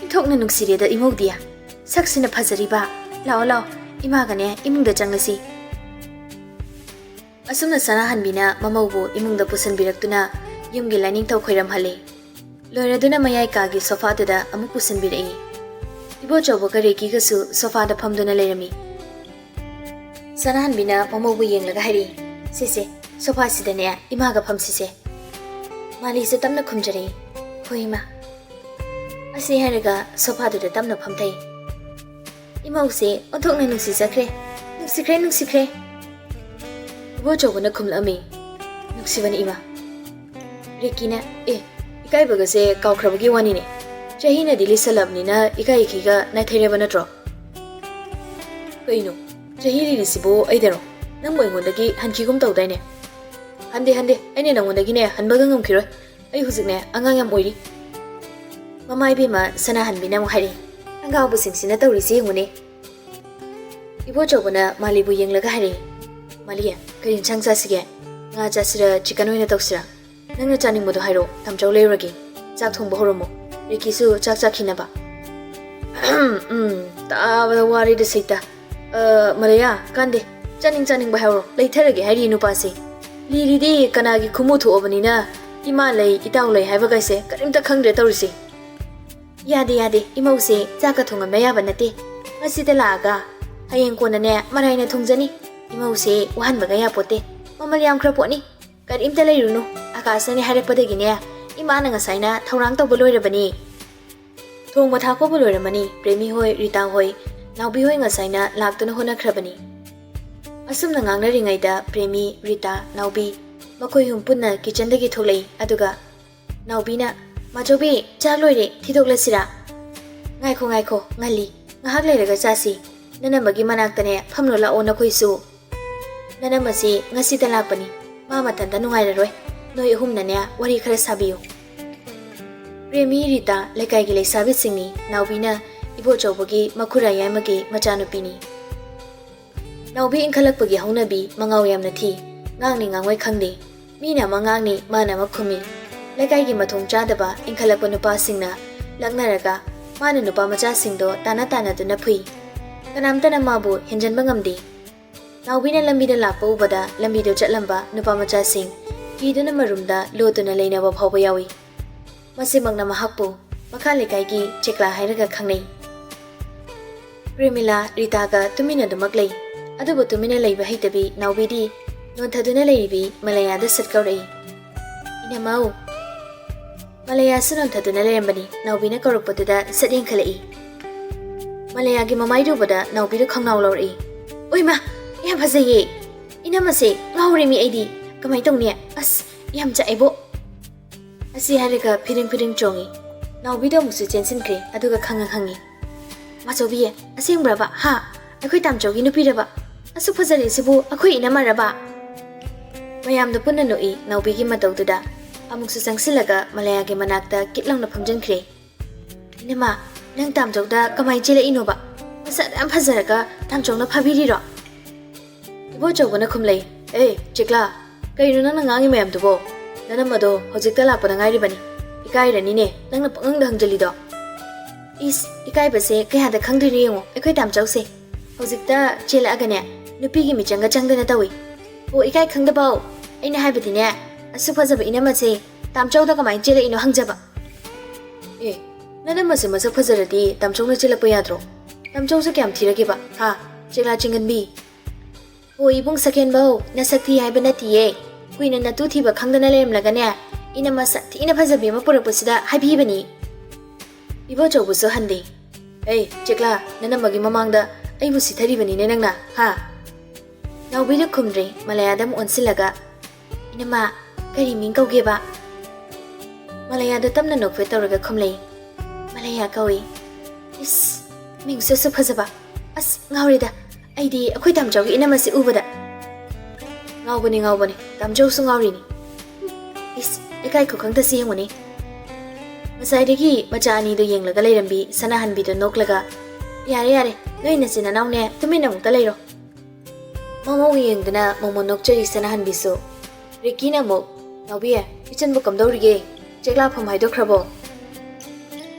ꯏꯟꯊꯣꯛꯅ ꯅꯨꯡꯁꯤꯔꯦꯗ ꯏꯃꯧꯗꯤ꯫ ꯁꯛꯁꯤꯅ ꯐꯖꯔꯤꯕ꯫ ꯂꯥꯛꯑꯣ, ꯂꯥꯛꯑꯣ, ꯏꯃꯥꯒꯅꯦ ꯏꯃꯨꯡꯗ ꯆꯪꯂꯁꯤ꯫" ꯑꯁꯨꯝꯅ ꯁꯅꯥꯍꯟꯕꯤꯅ ꯃꯃꯧꯕꯨ ꯏꯃꯨꯡꯗ ꯄꯨꯁꯤꯟꯕꯤꯔꯛꯇꯨꯅ ꯌꯨꯝꯒꯤ ꯂꯥꯏꯅꯤꯡꯊꯧ ꯈꯣꯏꯔꯝꯍꯜꯂꯦ꯫ ꯂꯣꯏꯔꯗꯨꯅ ꯃꯌꯥꯏ ꯀꯥꯒꯤ ꯁꯣꯐꯥꯗꯨꯗ ꯑꯃꯨꯛ ꯄꯨꯁꯤꯟꯕꯤꯔꯛꯏ꯫ ꯏꯕꯣꯆꯧꯕꯒ ꯔꯦꯀꯤꯒꯁꯨ ꯁꯣꯐꯥꯗ ꯐꯝꯗꯨꯅ ꯂꯩꯔꯝꯃꯤ꯫ ꯁꯅꯥꯍꯟꯕꯤꯅ ꯃꯃꯧꯕꯨ ꯌꯦꯡꯂꯒ ꯍꯥꯏꯔꯛꯏ, "ꯁꯦ, ꯁꯦ, ꯁꯣꯐꯥꯁꯤꯗꯅꯦ ꯏꯃꯥꯒ ꯐꯝꯁꯤꯁꯦ꯫" ꯃꯥꯂꯤꯁꯨ ꯇꯞꯅ ꯈꯨꯝꯖꯔꯛꯏ, "ꯍꯣꯏ, ꯏꯃꯥ꯫" ꯑꯁꯤ ꯍꯥꯏꯔꯒ ꯁꯣꯐꯥꯗꯨꯗ ꯇꯞꯅ ꯐꯝꯊꯩ꯫ ꯏꯃꯧꯁꯦ ꯑꯣꯟꯊꯣꯛꯅ ꯅꯨꯡꯁꯤꯖꯈ꯭ꯔꯦ꯫ ꯅꯨꯡꯁꯤꯈ꯭ꯔꯦ, ꯅꯨꯡꯁꯤꯈ꯭ꯔꯦ꯫ ꯏꯕꯣꯆꯧꯕꯅ ꯈꯨꯝꯂꯛꯑꯝꯃꯤ, "ꯅꯨꯡꯁꯤꯕꯅꯤ, ꯏꯃꯥ꯫" ꯔꯦꯀꯤꯅ, "ꯑꯦ, ꯏꯀꯥꯏꯕꯒꯁꯦ ꯀꯥꯎꯈ꯭ꯔꯕꯒꯤ ꯋꯥꯅꯤꯅꯦ꯫ ꯆꯍꯤꯅꯗꯤ ꯂꯤꯁꯜꯂꯕꯅꯤꯅ ꯏꯀꯥꯏ ꯏꯈꯩꯒ ꯅꯥꯏꯊꯩꯔꯕ ꯅꯠꯇ꯭ꯔꯣ?" "ꯀꯩꯅꯣ, ꯆꯍꯤ ꯂꯤꯔꯤꯁꯤꯕꯨ ꯑꯩꯗꯔꯣ? ꯅꯪꯕꯨ ꯑꯩꯉꯣꯟꯗꯒꯤ ꯍꯟꯈꯤꯒꯨꯝ ꯇꯧꯗꯥꯏꯅꯦ?" "ꯍꯟꯗꯦ, ꯍꯟꯗꯦ, ꯑꯩꯅ ꯅꯉꯣꯟꯗꯒꯤꯅꯦ ꯍꯟꯕꯒ ꯉꯝꯈꯤꯔꯣꯏ꯫ ꯑꯩ ꯍꯧꯖꯤꯛꯅꯦ ꯑꯉꯥꯡ ꯌꯥꯝ ꯑꯣꯏꯔꯤ꯫" ꯃꯃꯥ ꯏꯕꯦꯝꯃ ꯁꯅꯥꯍꯟꯕꯤꯅ ꯑꯃꯨꯛ ꯍꯥꯏꯔꯛꯏ, "ꯑꯉꯥꯎꯕꯁꯤꯡꯁꯤꯅ ꯇꯧꯔꯤꯁꯤ ꯌꯦꯡꯉꯨꯅꯦ꯫" ꯏꯕꯣꯆꯧꯕꯅ ꯃꯥꯂꯤꯕꯨ ꯌꯦꯡꯂꯒ ꯍꯥꯏꯔꯛꯏ, "ꯃꯥꯂꯤ, ꯀꯔꯤ ꯏꯟꯁꯥꯡ ꯆꯥꯁꯤꯒꯦ? ꯉꯥ ꯆꯥꯁꯤꯔ, ꯆꯤꯀꯟ ꯑꯣꯏꯅ ꯇꯧꯁꯤꯔ? ꯅꯪꯅ ꯆꯥꯅꯤꯡꯕꯗꯣ ꯍꯥꯏꯔꯛꯑꯣ, ꯇꯥꯝꯆꯧ ꯂꯩꯔꯨꯔꯒꯦ꯫ ꯆꯥꯛ ꯊꯣꯡꯕ ꯍꯧꯔꯝꯃꯣ꯫ ꯔꯦꯀꯤꯁꯨ ꯆꯥꯛ ꯆꯥꯈꯤꯅꯕ꯫" "ꯎꯝ, ꯇꯥꯕꯗ ꯋꯥꯔꯦꯗ ꯁꯩꯇ꯫ ꯑ, ꯃꯥꯂꯤꯌꯥ, ꯀꯥꯟꯗꯦ꯫ ꯆꯥꯅꯤꯡ ꯆꯥꯅꯤꯡꯕ ꯍꯥꯏꯍꯧꯔꯣ, ꯂꯩꯊꯔꯒꯦ ꯍꯥꯏꯔꯤ ꯅꯨꯄꯥꯁꯦ꯫ ꯂꯤꯔꯤꯗꯤ ꯀꯅꯥꯒꯤ ꯈꯨꯃꯨ ꯊꯣꯛꯑꯕꯅꯤꯅ ꯏꯃꯥ ꯂꯩ, ꯏꯇꯥꯎ ꯂꯩ ꯍꯥꯏꯕꯒꯥꯏꯁꯦ ꯀꯔꯤꯝꯇ ꯈꯪꯗ꯭ꯔꯦ ꯇꯧꯔꯤꯁꯦ꯫" "ꯌꯥꯗꯦ, ꯌꯥꯗꯦ, ꯏꯃꯧꯁꯦ ꯆꯥꯛꯀ ꯊꯣꯡꯉꯝꯕ ꯌꯥꯕ ꯅꯠꯇꯦ꯫ ꯉꯁꯤꯗ ꯂꯥꯛꯑꯒ ꯍꯌꯦꯡ ꯀꯣꯟꯅꯅꯦ ꯃꯔꯥꯏꯅ ꯊꯣꯡꯖꯅꯤ꯫ ꯏꯃꯧꯁꯦ ꯋꯥꯍꯟꯕꯒ ꯌꯥꯄꯣꯠꯇꯦ꯫ ꯃꯃꯜ ꯌꯥꯝꯈ꯭ꯔ ꯄꯣꯠꯅꯤ꯫ ꯀꯔꯤꯝꯇ ꯂꯩꯔꯨꯅꯨ꯫ ꯑꯀꯥꯁꯅꯅꯦ ꯍꯥꯏꯔꯛꯄꯗꯒꯤꯅꯦ ꯏꯃꯥꯅ ꯉꯁꯥꯏꯅ ꯊꯧꯔꯥꯡ ꯇꯧꯕ ꯂꯣꯏꯔꯕꯅꯤ꯫ ꯊꯣꯡꯕ ꯊꯥꯛꯄꯕꯨ ꯂꯣꯏꯔꯝꯃꯅꯤ꯫ ꯄ꯭ꯔꯦꯃꯤ ꯍꯣꯏ, ꯔꯤꯇꯥ ꯍꯣꯏ, ꯅꯥꯎꯕꯤ ꯍꯣꯏ ꯉꯁꯥꯏꯅ ꯂꯥꯛꯇꯨꯅ ꯍꯣꯠꯅꯈ꯭ꯔꯕꯅꯤ꯫ ꯑꯁꯨꯝꯅ ꯉꯥꯡꯅꯔꯤꯉꯩꯗ ꯄ꯭ꯔꯦꯃꯤ, ꯔꯤꯇꯥ, ꯅꯥꯎꯕꯤ ꯃꯈꯣꯏ ꯑꯍꯨꯝ ꯄꯨꯟꯅ ꯀꯤꯆꯟꯗꯒꯤ ꯊꯣꯛꯂꯛꯏ꯫ ꯑꯗꯨꯒ ꯅꯥꯎꯕꯤꯅ, "ꯃꯥꯆꯧꯕꯤ, ꯆꯥꯛ ꯂꯣꯏꯔꯦ, ꯊꯤꯗꯣꯛꯂꯁꯤꯔꯥ?" "ꯉꯥꯏꯈꯣ, ꯉꯥꯏꯈꯣ, ꯉꯜꯂꯤ꯫ ꯉꯥꯏꯍꯥꯛ ꯂꯩꯔꯒ ꯆꯥꯁꯤ꯫ ꯅꯅꯝꯃꯒꯤ ꯃꯅꯥꯛꯇꯅꯦ ꯐꯝꯂꯣ ꯂꯥꯛꯑꯣ ꯅꯈꯣꯏꯁꯨ꯫ ꯅꯅꯝꯃꯁꯤ ꯉꯁꯤꯇ ꯂꯥꯛꯄꯅꯤ꯫ ꯃꯥ ꯃꯊꯟꯇ ꯅꯨꯡꯉꯥꯏꯔꯔꯣꯏ꯫ ꯅꯣꯏ ꯑꯍꯨꯝꯅꯅꯦ ꯋꯥꯔꯤ ꯈꯔ ꯁꯥꯕꯤꯌꯨ꯫" ꯄ꯭ꯔꯦꯃꯤ, ꯔꯤꯇꯥ ꯂꯩꯀꯥꯏꯒꯤ ꯂꯩꯁꯥꯕꯤꯁꯤꯡꯅꯤ꯫ ꯅꯥꯎꯕꯤꯅ ꯏꯕꯣꯆꯧꯕꯒꯤ ꯃꯈꯨꯔꯥ ꯌꯥꯏꯃꯒꯤ ꯃꯆꯥꯅꯨꯄꯤꯅꯤ꯫ ꯅꯥꯎꯕꯤ ꯏꯟꯈꯠꯂꯛꯄꯒꯤ ꯍꯧꯅꯕꯤ ꯃꯉꯥꯎ ꯌꯥꯝꯅ ꯊꯤ꯫ ꯉꯥꯡꯅꯤ ꯉꯥꯡꯉꯣꯏ ꯈꯪꯗꯦ꯫ ꯃꯤꯅ ꯑꯃ ꯉꯥꯡꯅꯤ, ꯃꯥꯅ ꯑꯃ ꯈꯨꯝꯃꯤ꯫ ꯂꯩꯀꯥꯏꯒꯤ ꯃꯊꯣꯡ ꯆꯥꯗꯕ ꯏꯟꯈꯠꯂꯛꯄ ꯅꯨꯄꯥꯁꯤꯡꯅ ꯂꯛꯅꯔꯒ ꯃꯥꯅ ꯅꯨꯄꯥ ꯃꯆꯥꯁꯤꯡꯗꯣ ꯇꯥꯟꯅ ꯇꯥꯟꯅꯗꯨꯅ ꯐꯨꯏ꯫ ꯀꯅꯥꯝꯇꯅ ꯃꯥꯕꯨ ꯍꯦꯟꯖꯟꯕ ꯉꯝꯗꯦ꯫ ꯅꯥꯎꯕꯤꯅ ꯂꯝꯕꯤꯗ ꯂꯥꯛꯄ ꯎꯕꯗ ꯂꯝꯕꯤꯗꯣ ꯆꯠꯂꯝꯕ ꯅꯨꯄꯥ ꯃꯆꯥꯁꯤꯡ ꯀꯤꯗꯨꯅ ꯃꯔꯨꯝꯗ ꯂꯣꯠꯇꯨꯅ ꯂꯩꯅꯕ ꯐꯥꯎꯕ ꯌꯥꯎꯏ꯫ ꯃꯁꯤꯃꯛꯅ ꯃꯍꯥꯛꯄꯨ ꯃꯈꯥ ꯂꯩꯀꯥꯏꯒꯤ ꯆꯦꯛꯂꯥ ꯍꯥꯏꯔꯒ ꯈꯪꯅꯩ꯫ ꯄ꯭ꯔꯦꯃꯤꯂꯥ ꯔꯤꯇꯥꯒ ꯇꯨꯃꯤꯟꯅꯗꯨꯃꯛ ꯂꯩ꯫ ꯑꯗꯨꯕꯨ ꯇꯨꯃꯤꯟꯅ ꯂꯩꯕ ꯍꯩꯇꯕꯤ ꯅꯥꯎꯕꯤꯗꯤ ꯅꯣꯟꯊꯗꯨꯅ ꯂꯩꯔꯤꯕꯤ ꯃꯂꯌꯥꯗ ꯁꯠ ꯀꯧꯔꯛꯏ, "ꯏꯅꯝꯃꯧ!" ꯃꯂꯌꯥꯁꯨ ꯅꯣꯟꯊꯗꯨꯅ ꯂꯩꯔꯝꯕꯅꯤ꯫ ꯅꯥꯎꯕꯤꯅ ꯀꯧꯔꯛꯄꯗꯨꯗ ꯁꯠ ꯌꯦꯡꯈꯠꯂꯛꯏ꯫ ꯃꯂꯌꯥꯒꯤ ꯃꯃꯥꯏꯗꯨ ꯎꯕꯗ ꯅꯥꯎꯕꯤꯗꯨ ꯈꯪꯅꯥꯎ ꯂꯧꯔꯛꯏ꯫ "ꯑꯣꯏꯃꯥ! ꯌꯥꯝ ꯐꯖꯩꯌꯦ! ꯏꯅꯝꯃꯁꯦ ꯉꯥꯎꯔꯦꯃꯤ ꯑꯩꯗꯤ! ꯀꯃꯥꯏ ꯇꯧꯅꯤ? ꯑꯁ! ꯌꯥꯝ ꯆꯥꯛꯑꯦꯕꯣ!" ꯑꯁꯤ ꯍꯥꯏꯔꯒ ꯐꯤꯔꯤꯡ ꯐꯤꯔꯤꯡ ꯆꯣꯡꯉꯤ꯫ ꯅꯥꯎꯕꯤꯗꯣ ꯑꯃꯨꯛꯁꯨ ꯆꯦꯟꯁꯤꯟꯈ꯭ꯔꯦ, ꯑꯗꯨꯒ ꯈꯪꯉ ꯍꯪꯉꯤ, "ꯃꯥꯆꯧꯕꯤ, ꯑꯁꯦꯡꯕ꯭ꯔꯕ? ꯍꯥ? ꯑꯩꯈꯣꯏ ꯇꯥꯝꯆꯧꯒꯤ ꯅꯨꯄꯤꯔꯕ? ꯑꯁꯨꯛ ꯐꯖꯔꯤꯁꯤꯕꯨ ꯑꯩꯈꯣꯏ ꯏꯅꯝꯃꯔꯕ?" ꯃꯌꯥꯝꯗꯣ ꯄꯨꯟꯅ ꯅꯣꯛꯏ ꯅꯥꯎꯕꯤꯒꯤ ꯃꯇꯧꯗꯨꯗ꯫ ꯑꯃꯨꯛꯁꯨ ꯆꯪꯁꯤꯜꯂꯒ ꯃꯂꯌꯥꯒꯤ ꯃꯅꯥꯛꯇ ꯀꯤꯠ ꯂꯥꯎꯅ ꯐꯝꯖꯤꯟꯈ꯭ꯔꯦ꯫ "ꯏꯅꯝꯃ, ꯅꯪ ꯇꯥꯝꯆꯧꯗ ꯀꯃꯥꯏ ꯆꯦꯜꯂꯛꯏꯅꯣꯕ? ꯃꯁꯛ ꯑꯗꯨꯛ ꯌꯥꯝ ꯐꯖꯔꯒ ꯇꯥꯝꯆꯧꯅ ꯐꯥꯕꯤꯔꯤꯔꯣ?" ꯏꯕꯣꯆꯧꯕꯅ ꯈꯨꯝꯂꯩ, "ꯑꯦ, ꯆꯦꯛꯂꯥ, ꯀꯩꯅꯣ ꯅꯪꯅ ꯉꯥꯡꯉꯤ ꯃꯌꯥꯝꯗꯨꯕꯣ? ꯅꯅꯝꯃꯗꯣ ꯍꯧꯖꯤꯛꯇ ꯂꯥꯛꯄꯗ ꯉꯥꯏꯔꯤꯕꯅꯤ꯫ ꯏꯀꯥꯏꯔꯅꯤꯅꯦ, ꯅꯪꯅ ꯄꯪꯍꯪꯗ ꯍꯪꯖꯜꯂꯤꯗꯣ꯫" "ꯏꯁ, ꯏꯀꯥꯏꯕꯁꯦ ꯀꯌꯥꯗ ꯈꯪꯗꯣꯏꯅꯣ ꯌꯦꯡꯉꯣ, ꯑꯩꯈꯣꯏ ꯇꯥꯝꯆꯧꯁꯦ꯫ ꯍꯧꯖꯤꯛꯇ ꯆꯦꯜꯂꯛꯑꯒꯅꯦ, ꯅꯨꯄꯤꯒꯤ ꯃꯤꯆꯪꯒ ꯆꯪꯗꯅ ꯇꯧꯏ꯫ ꯑꯣ, ꯏꯀꯥꯏ ꯈꯪꯗꯕꯧ! ꯑꯩꯅ ꯍꯥꯏꯕꯗꯤꯅꯦ, ꯑꯁꯨꯛ ꯐꯖꯕ ꯏꯅꯝꯃꯁꯦ ꯇꯥꯝꯆꯧꯗ ꯀꯃꯥꯏꯅ ꯆꯦꯜꯂꯛꯏꯅꯣ ꯍꯪꯖꯕ꯫" "ꯑꯦ, ꯅꯅꯝꯃꯁꯦ ꯃꯁꯛ ꯐꯖꯔꯗꯤ ꯇꯥꯝꯆꯧꯅ ꯆꯦꯜꯂꯛꯄ ꯌꯥꯗ꯭ꯔꯣ? ꯇꯥꯝꯆꯧꯁꯦ ꯀꯌꯥꯝ ꯊꯤꯔꯒꯦꯕ, ꯍꯥ, ꯆꯦꯛꯂꯥ ꯆꯤꯡꯒꯟꯕꯤ?" "ꯑꯣ, ꯏꯕꯨꯡ ꯁꯀꯦꯟꯕꯧ, ꯅꯁꯛ ꯊꯤ ꯍꯥꯏꯕ ꯅꯠꯇꯤꯌꯦ꯫ ꯀꯨꯏꯅ ꯅꯇꯨ ꯊꯤꯕ ꯈꯪꯗꯅ ꯂꯩꯔꯝꯂꯒꯅꯦ, ꯏꯅꯝꯃ ꯁꯛ ꯊꯤꯅ ꯐꯖꯕꯤ ꯑꯃ ꯄꯨꯔꯛꯄꯁꯤꯗ ꯍꯥꯏꯕꯤꯕꯅꯤ꯫ ꯏꯕꯣꯆꯧꯕꯁꯨ ꯍꯟꯗꯦ꯫ "ꯑꯩ ꯆꯦꯛꯂꯥ, ꯅꯅꯝꯃꯒꯤ ꯃꯃꯥꯡꯗ ꯑꯩꯕꯨ ꯁꯤꯊꯔꯤꯕꯅꯤꯅꯦ ꯅꯪꯅ, ꯍꯥ?" ꯅꯥꯎꯕꯤꯗ ꯈꯨꯝꯗ꯭ꯔꯦ, ꯃꯂꯌꯥꯗ ꯑꯃꯨꯛ ꯑꯣꯟꯁꯤꯜꯂꯒ, "ꯏꯅꯝꯃ, ꯀꯔꯤ ꯃꯤꯡ ꯀꯧꯒꯦꯕ?" ꯃꯂꯌꯥꯗ ꯇꯞꯅ ꯅꯣꯛꯐꯦꯠ ꯇꯧꯔꯒ ꯈꯨꯝꯂꯛꯏ꯫ "ꯃꯂꯌꯥ ꯀꯧꯏ꯫" "ꯏꯁ, ꯃꯤꯡꯁꯨ ꯑꯁꯨꯛ ꯐꯖꯕ꯫ ꯑꯁ, ꯉꯥꯎꯔꯦꯗ꯫ ꯑꯩꯗꯤ ꯑꯩꯈꯣꯏ ꯇꯥꯝꯆꯧꯒꯤ ꯏꯅꯝꯃꯁꯤ ꯎꯕꯗ꯫" "ꯉꯥꯎꯕꯅꯤ, ꯉꯥꯎꯕꯅꯤ꯫ ꯇꯥꯝꯆꯧꯁꯨ ꯉꯥꯎꯔꯤꯅꯤ꯫" "ꯏꯁ, ꯏꯀꯥꯏ ꯈꯨꯈꯪꯗꯁꯤ ꯌꯦꯡꯉꯨꯅꯦ꯫" ꯉꯁꯥꯏꯗꯒꯤ ꯃꯆꯥ ꯑꯅꯤꯗꯣ ꯌꯦꯡꯂꯒ ꯂꯩꯔꯝꯕꯤ ꯁꯅꯥꯍꯟꯕꯤꯗꯣ ꯅꯣꯛꯂꯒ, "ꯌꯥꯔꯦ, ꯌꯥꯔꯦ, ꯅꯣꯏ ꯅꯆꯤꯟ ꯅꯅꯥꯎꯅꯦ, ꯇꯨꯃꯤꯟꯅ ꯑꯃꯨꯛꯇ ꯂꯩꯔꯣ꯫" ꯃꯃꯧ ꯌꯦꯡꯗꯨꯅ ꯃꯣꯃꯣꯟ ꯅꯣꯛꯆꯔꯤ ꯁꯅꯥꯍꯟꯕꯤꯁꯨ꯫ ꯔꯤꯀꯤꯅ ꯑꯃꯨꯛ, "ꯅꯥꯎꯕꯤ, ꯏꯆꯟꯕꯨ ꯀꯝꯗꯧꯔꯤꯒꯦ? ꯆꯦꯛꯂꯥꯐꯝ ꯍꯥꯏꯗꯣꯛꯈ꯭ꯔꯕꯣ?"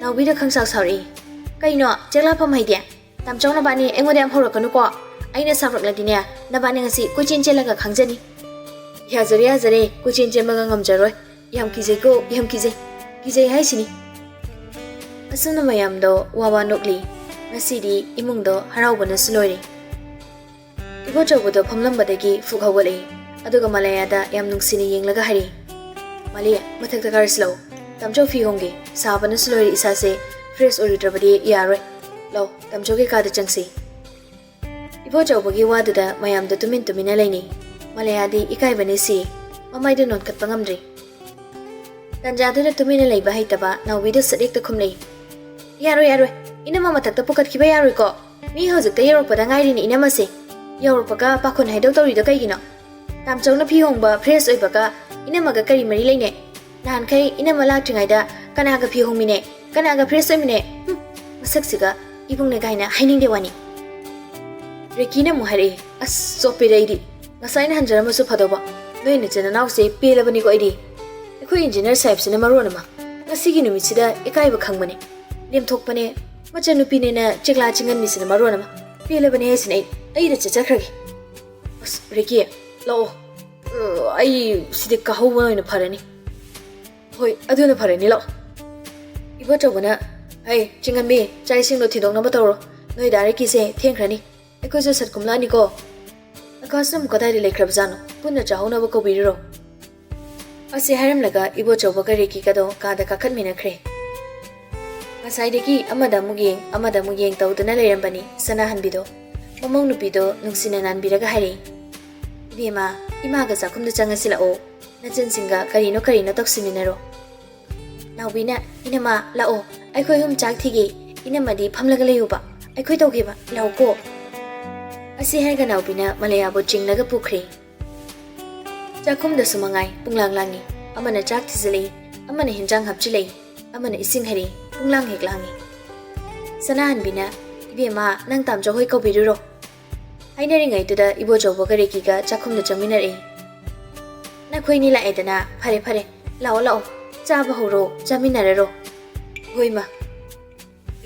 ꯅꯥꯎꯕꯤꯗ ꯈꯪꯁꯥꯎ ꯁꯥꯎꯔꯛꯏ꯫ "ꯀꯩꯅꯣ ꯆꯦꯛꯂꯥꯐꯝ ꯍꯥꯏꯗꯤ? ꯇꯥꯝꯆꯧ, ꯅꯕꯥꯅꯤ ꯑꯩꯉꯣꯟꯗ ꯌꯥꯝ ꯍꯧꯔꯛꯀꯅꯨꯀꯣ꯫ ꯑꯩꯅ ꯁꯥꯎꯔꯛꯂꯗꯤꯅꯦ, ꯅꯕꯥꯅꯤ ꯉꯁꯤ ꯀꯣꯏꯆꯦꯟ ꯆꯦꯜꯂꯒ ꯈꯪꯖꯅꯤ꯫" "ꯌꯥꯖꯔꯦ, ꯌꯥꯖꯔꯦ, ꯀꯣꯏꯆꯦꯟ ꯆꯦꯟꯕꯒ ꯉꯝꯖꯔꯣꯏ꯫ ꯌꯥꯝ ꯀꯤꯖꯩꯀꯣ, ꯌꯥꯝ ꯀꯤꯖꯩ꯫ ꯀꯤꯖꯩ ꯍꯥꯏꯁꯤꯅꯤ꯫" ꯑꯁꯨꯝꯅ ꯃꯌꯥꯝꯗꯣ ꯋꯥ ꯋꯥ ꯅꯣꯛꯂꯤ꯫ ꯉꯁꯤꯗꯤ ꯏꯃꯨꯡꯗꯣ ꯍꯔꯥꯎꯕꯅꯁꯨ ꯂꯣꯏꯔꯦ꯫ ꯏꯕꯣꯆꯧꯕꯗꯣ ꯐꯝꯂꯝꯕꯗꯒꯤ ꯐꯨꯛ ꯍꯧꯒꯠꯂꯛꯏ꯫ ꯑꯗꯨꯒ ꯃꯂꯌꯥꯗ ꯌꯥꯝ ꯅꯨꯡꯁꯤꯅ ꯌꯦꯡꯂꯒ ꯍꯥꯏꯔꯛꯏ, "ꯃꯂꯤ, ꯃꯊꯛꯇ ꯀꯥꯔꯁꯤ ꯂꯥꯛꯑꯣ꯫ ꯇꯥꯝꯆꯧ ꯐꯤ ꯍꯣꯡꯒꯦ꯫ ꯁꯥꯕꯅꯁꯨ ꯂꯣꯏꯔꯦ ꯏꯁꯥꯁꯦ꯫ ꯐ꯭ꯔꯦꯁ ꯑꯣꯏꯔꯨꯗ꯭ꯔꯕꯗꯤ ꯌꯥꯔꯣꯏ꯫ ꯂꯥꯛꯑꯣ, ꯇꯥꯝꯆꯧꯒꯤ ꯀꯥꯗ ꯆꯪꯁꯤ꯫" ꯏꯕꯣꯆꯧꯕꯒꯤ ꯋꯥꯗꯨꯗ ꯃꯌꯥꯝꯗꯣ ꯇꯨꯃꯤꯟ ꯇꯨꯃꯤꯟꯅ ꯂꯩꯅꯩ꯫ ꯃꯂꯌꯥꯗꯤ ꯏꯀꯥꯏꯕꯅ ꯁꯤ꯫ ꯃꯃꯥꯏꯗꯨ ꯅꯣꯟꯈꯠꯄ ꯉꯝꯗ꯭ꯔꯦ꯫ ꯇꯟꯖꯥꯗꯨꯗ ꯇꯨꯃꯤꯟꯅ ꯂꯩꯕ ꯍꯩꯇꯕ ꯅꯥꯎꯕꯤꯗ ꯁꯠ ꯍꯦꯛꯇ ꯈꯨꯝꯂꯛꯏ꯫ "ꯌꯥꯔꯣꯏ, ꯌꯥꯔꯣꯏ꯫ ꯏꯅꯝꯃ ꯃꯊꯛꯇ ꯄꯨꯈꯠꯈꯤꯕ ꯌꯥꯔꯣꯏꯀꯣ꯫ ꯃꯤ ꯍꯧꯖꯤꯛꯇ ꯌꯧꯔꯛꯄꯗ ꯉꯥꯏꯔꯤꯅꯤ ꯏꯅꯝꯃꯁꯦ꯫ ꯌꯧꯔꯛꯄꯒ ꯄꯥꯈꯣꯟ ꯍꯥꯏꯗꯣꯛ ꯇꯧꯔꯤꯗꯣ ꯀꯩꯒꯤꯅꯣ? ꯇꯥꯝꯆꯧꯅ ꯐꯤ ꯍꯣꯡꯕ ꯐ꯭ꯔꯦꯁ ꯑꯣꯏꯕꯒ ꯏꯅꯝꯃꯒ ꯀꯔꯤ ꯃꯔꯤ ꯂꯩꯅꯩ? ꯅꯍꯥꯟꯈꯩ ꯏꯅꯝꯃ ꯂꯥꯛꯇ꯭ꯔꯤꯉꯩꯗ ꯀꯅꯥꯒ ꯐꯤ ꯍꯣꯡꯃꯤꯟꯅꯩ? ꯀꯅꯥꯒ ꯐ꯭ꯔꯦꯁ ꯑꯣꯏꯃꯤꯟꯅꯩ? ꯍꯨꯝ, ꯃꯁꯛꯁꯤꯒ ꯏꯕꯨꯡꯅꯦ ꯀꯥꯏꯅ ꯍꯥꯏꯅꯤꯡꯗꯦ ꯋꯥꯅꯤ꯫" ꯔꯤꯀꯤꯅ ꯑꯃꯨꯛ ꯍꯥꯏꯔꯛꯏ, "ꯑꯁ, ꯆꯣꯞꯄꯦꯗ ꯑꯩꯗꯤ꯫ ꯉꯁꯥꯏꯅ ꯍꯟꯖꯔꯝꯃꯁꯨ ꯐꯗꯧꯕ꯫ ꯅꯣꯏ ꯅꯆꯤꯟ ꯅꯅꯥꯎꯁꯦ ꯄꯦꯜꯂꯕꯅꯤꯀꯣ ꯑꯩꯗꯤ꯫ ꯑꯩꯈꯣꯏ ꯏꯟꯖꯤꯅꯤꯌꯔ ꯁꯥꯍꯦꯕꯁꯤꯅ ꯃꯔꯣꯟ ꯑꯃ ꯉꯁꯤꯒꯤ ꯅꯨꯃꯤꯠꯁꯤꯗ ꯏꯀꯥꯏꯕ ꯈꯪꯕꯅꯦ꯫ ꯂꯦꯝꯊꯣꯛꯄꯅꯦ꯫ ꯃꯆꯟꯅꯨꯄꯤꯅꯦꯅ ꯆꯦꯛꯂꯥ ꯆꯤꯡꯍꯟꯕꯤꯁꯤꯅ ꯃꯔꯣꯟ ꯑꯃ꯫ ꯄꯦꯜꯂꯕꯅꯦ ꯍꯥꯏꯁꯤꯅ ꯑꯩ, ꯑꯩꯗ ꯆꯠꯆꯈ꯭ꯔꯒꯦ꯫ ꯑꯁ, ꯔꯤꯀꯤ, ꯂꯥꯛꯑꯣ꯫ ꯑ, ꯑꯩ ꯁꯤꯗꯤ ꯀꯥꯍꯧꯕꯅ ꯑꯣꯏꯅ ꯐꯔꯅꯤ꯫ ꯍꯣꯏ, ꯑꯗꯨꯅ ꯐꯔꯅꯤ, ꯂꯥꯛꯑꯣ꯫" ꯏꯕꯣꯆꯧꯕꯅ, "ꯍꯩ, ꯆꯤꯡꯉꯝꯕꯤ, ꯆꯥꯛ ꯏꯁꯤꯡꯗꯣ ꯊꯤꯟꯗꯣꯛꯅꯕ ꯇꯧꯔꯣ꯫ ꯅꯣꯏ ꯗꯥ ꯔꯤꯀꯤꯁꯦ ꯊꯦꯡꯈ꯭ꯔꯅꯤ꯫ ꯑꯩꯈꯣꯏꯁꯨ ꯁꯠ ꯀꯨꯝꯂꯛꯑꯅꯤꯀꯣ꯫" "ꯑꯀꯥꯁꯅ ꯑꯃꯨꯛ ꯀꯗꯥꯏꯗ ꯂꯩꯈ꯭ꯔꯕꯖꯥꯠꯅꯣ? ꯄꯨꯟꯅ ꯆꯥꯍꯧꯅꯕ ꯀꯧꯕꯤꯔꯨꯔꯣ꯫" ꯑꯁꯤ ꯍꯥꯏꯔꯝꯂꯒ ꯏꯕꯣꯆꯧꯕꯒ ꯔꯦꯀꯤꯒꯗꯣ ꯀꯥꯗ ꯀꯥꯈꯠꯃꯤꯟꯅꯈ꯭ꯔꯦ꯫ ꯉꯁꯥꯏꯗꯒꯤ ꯑꯃꯗ ꯑꯃꯨꯛ ꯌꯦꯡ, ꯑꯃꯗ ꯑꯃꯨꯛ ꯌꯦꯡ ꯇꯧꯗꯨꯅ ꯂꯩꯔꯝꯕꯅꯤ ꯁꯅꯥꯍꯟꯕꯤꯗꯣ꯫ ꯃꯃꯧ ꯅꯨꯄꯤꯗꯣ ꯅꯨꯡꯁꯤꯅ ꯅꯥꯟꯕꯤꯔꯒ ꯍꯥꯏꯔꯛꯏ, "ꯏꯕꯦꯝꯃ, ꯏꯃꯥꯒ ꯆꯥꯛꯈꯨꯝꯗ ꯆꯪꯉꯁꯤ ꯂꯥꯛꯑꯣ꯫ ꯅꯆꯟꯁꯤꯡꯒ ꯀꯔꯤꯅꯣ ꯀꯔꯤꯅꯣ ꯇꯧꯁꯤꯃꯤꯟꯅꯔꯣ꯫" ꯅꯥꯎꯕꯤꯅ, "ꯏꯅꯝꯃ, ꯂꯥꯛꯑꯣ, ꯑꯩꯈꯣꯏ ꯑꯍꯨꯝ ꯆꯥꯛ ꯊꯤꯒꯦ꯫ ꯏꯅꯝꯃꯗꯤ ꯐꯝꯂꯒ ꯂꯩꯌꯨꯕ, ꯑꯩꯈꯣꯏ ꯇꯧꯒꯦꯕ, ꯂꯥꯛꯑꯣꯀꯣ꯫" ꯑꯁꯤ ꯍꯥꯏꯔꯒ ꯅꯥꯎꯕꯤꯅ ꯃꯂꯩꯌꯥꯕꯨ ꯆꯤꯡꯂꯒ ꯄꯨꯈ꯭ꯔꯦ꯫ ꯆꯥꯛꯈꯨꯝꯗꯁꯨ ꯃꯉꯥꯏ ꯄꯨꯡꯂꯥꯡ ꯂꯥꯡꯉꯤ꯫ ꯑꯃꯅ ꯆꯥꯛ ꯊꯤꯖꯤꯜꯂꯛꯏ, ꯑꯃꯅ ꯍꯤꯟꯖꯥꯡ ꯍꯥꯞꯆꯤꯜꯂꯛꯏ, ꯑꯃꯅ ꯏꯁꯤꯡ ꯍꯩꯔꯤ, ꯄꯨꯡꯂꯥꯡ ꯍꯦꯛ ꯂꯥꯡꯉꯤ꯫ ꯁꯅꯥꯍꯟꯕꯤꯅ, "ꯏꯕꯦꯝꯃ, ꯅꯪ ꯇꯥꯝꯆꯧ ꯍꯣꯏ ꯀꯧꯕꯤꯔꯨꯔꯣ꯫" ꯍꯥꯏꯅꯔꯤꯉꯩꯗꯨꯗ ꯏꯕꯣꯆꯧꯕꯒ ꯔꯦꯀꯤꯒ ꯆꯥꯛꯈꯨꯝꯗ ꯆꯪꯃꯤꯟꯅꯔꯛꯏ꯫ "ꯅꯈꯣꯏꯅꯤ ꯂꯥꯛꯑꯦꯗꯅ, ꯐꯔꯦ ꯐꯔꯦ, ꯂꯥꯛꯑꯣ ꯂꯥꯛꯑꯣ, ꯆꯥꯕ ꯍꯧꯔꯣ, ꯆꯥꯃꯤꯟꯅꯔꯔꯣ꯫" "ꯍꯣꯏ ꯃꯥ꯫"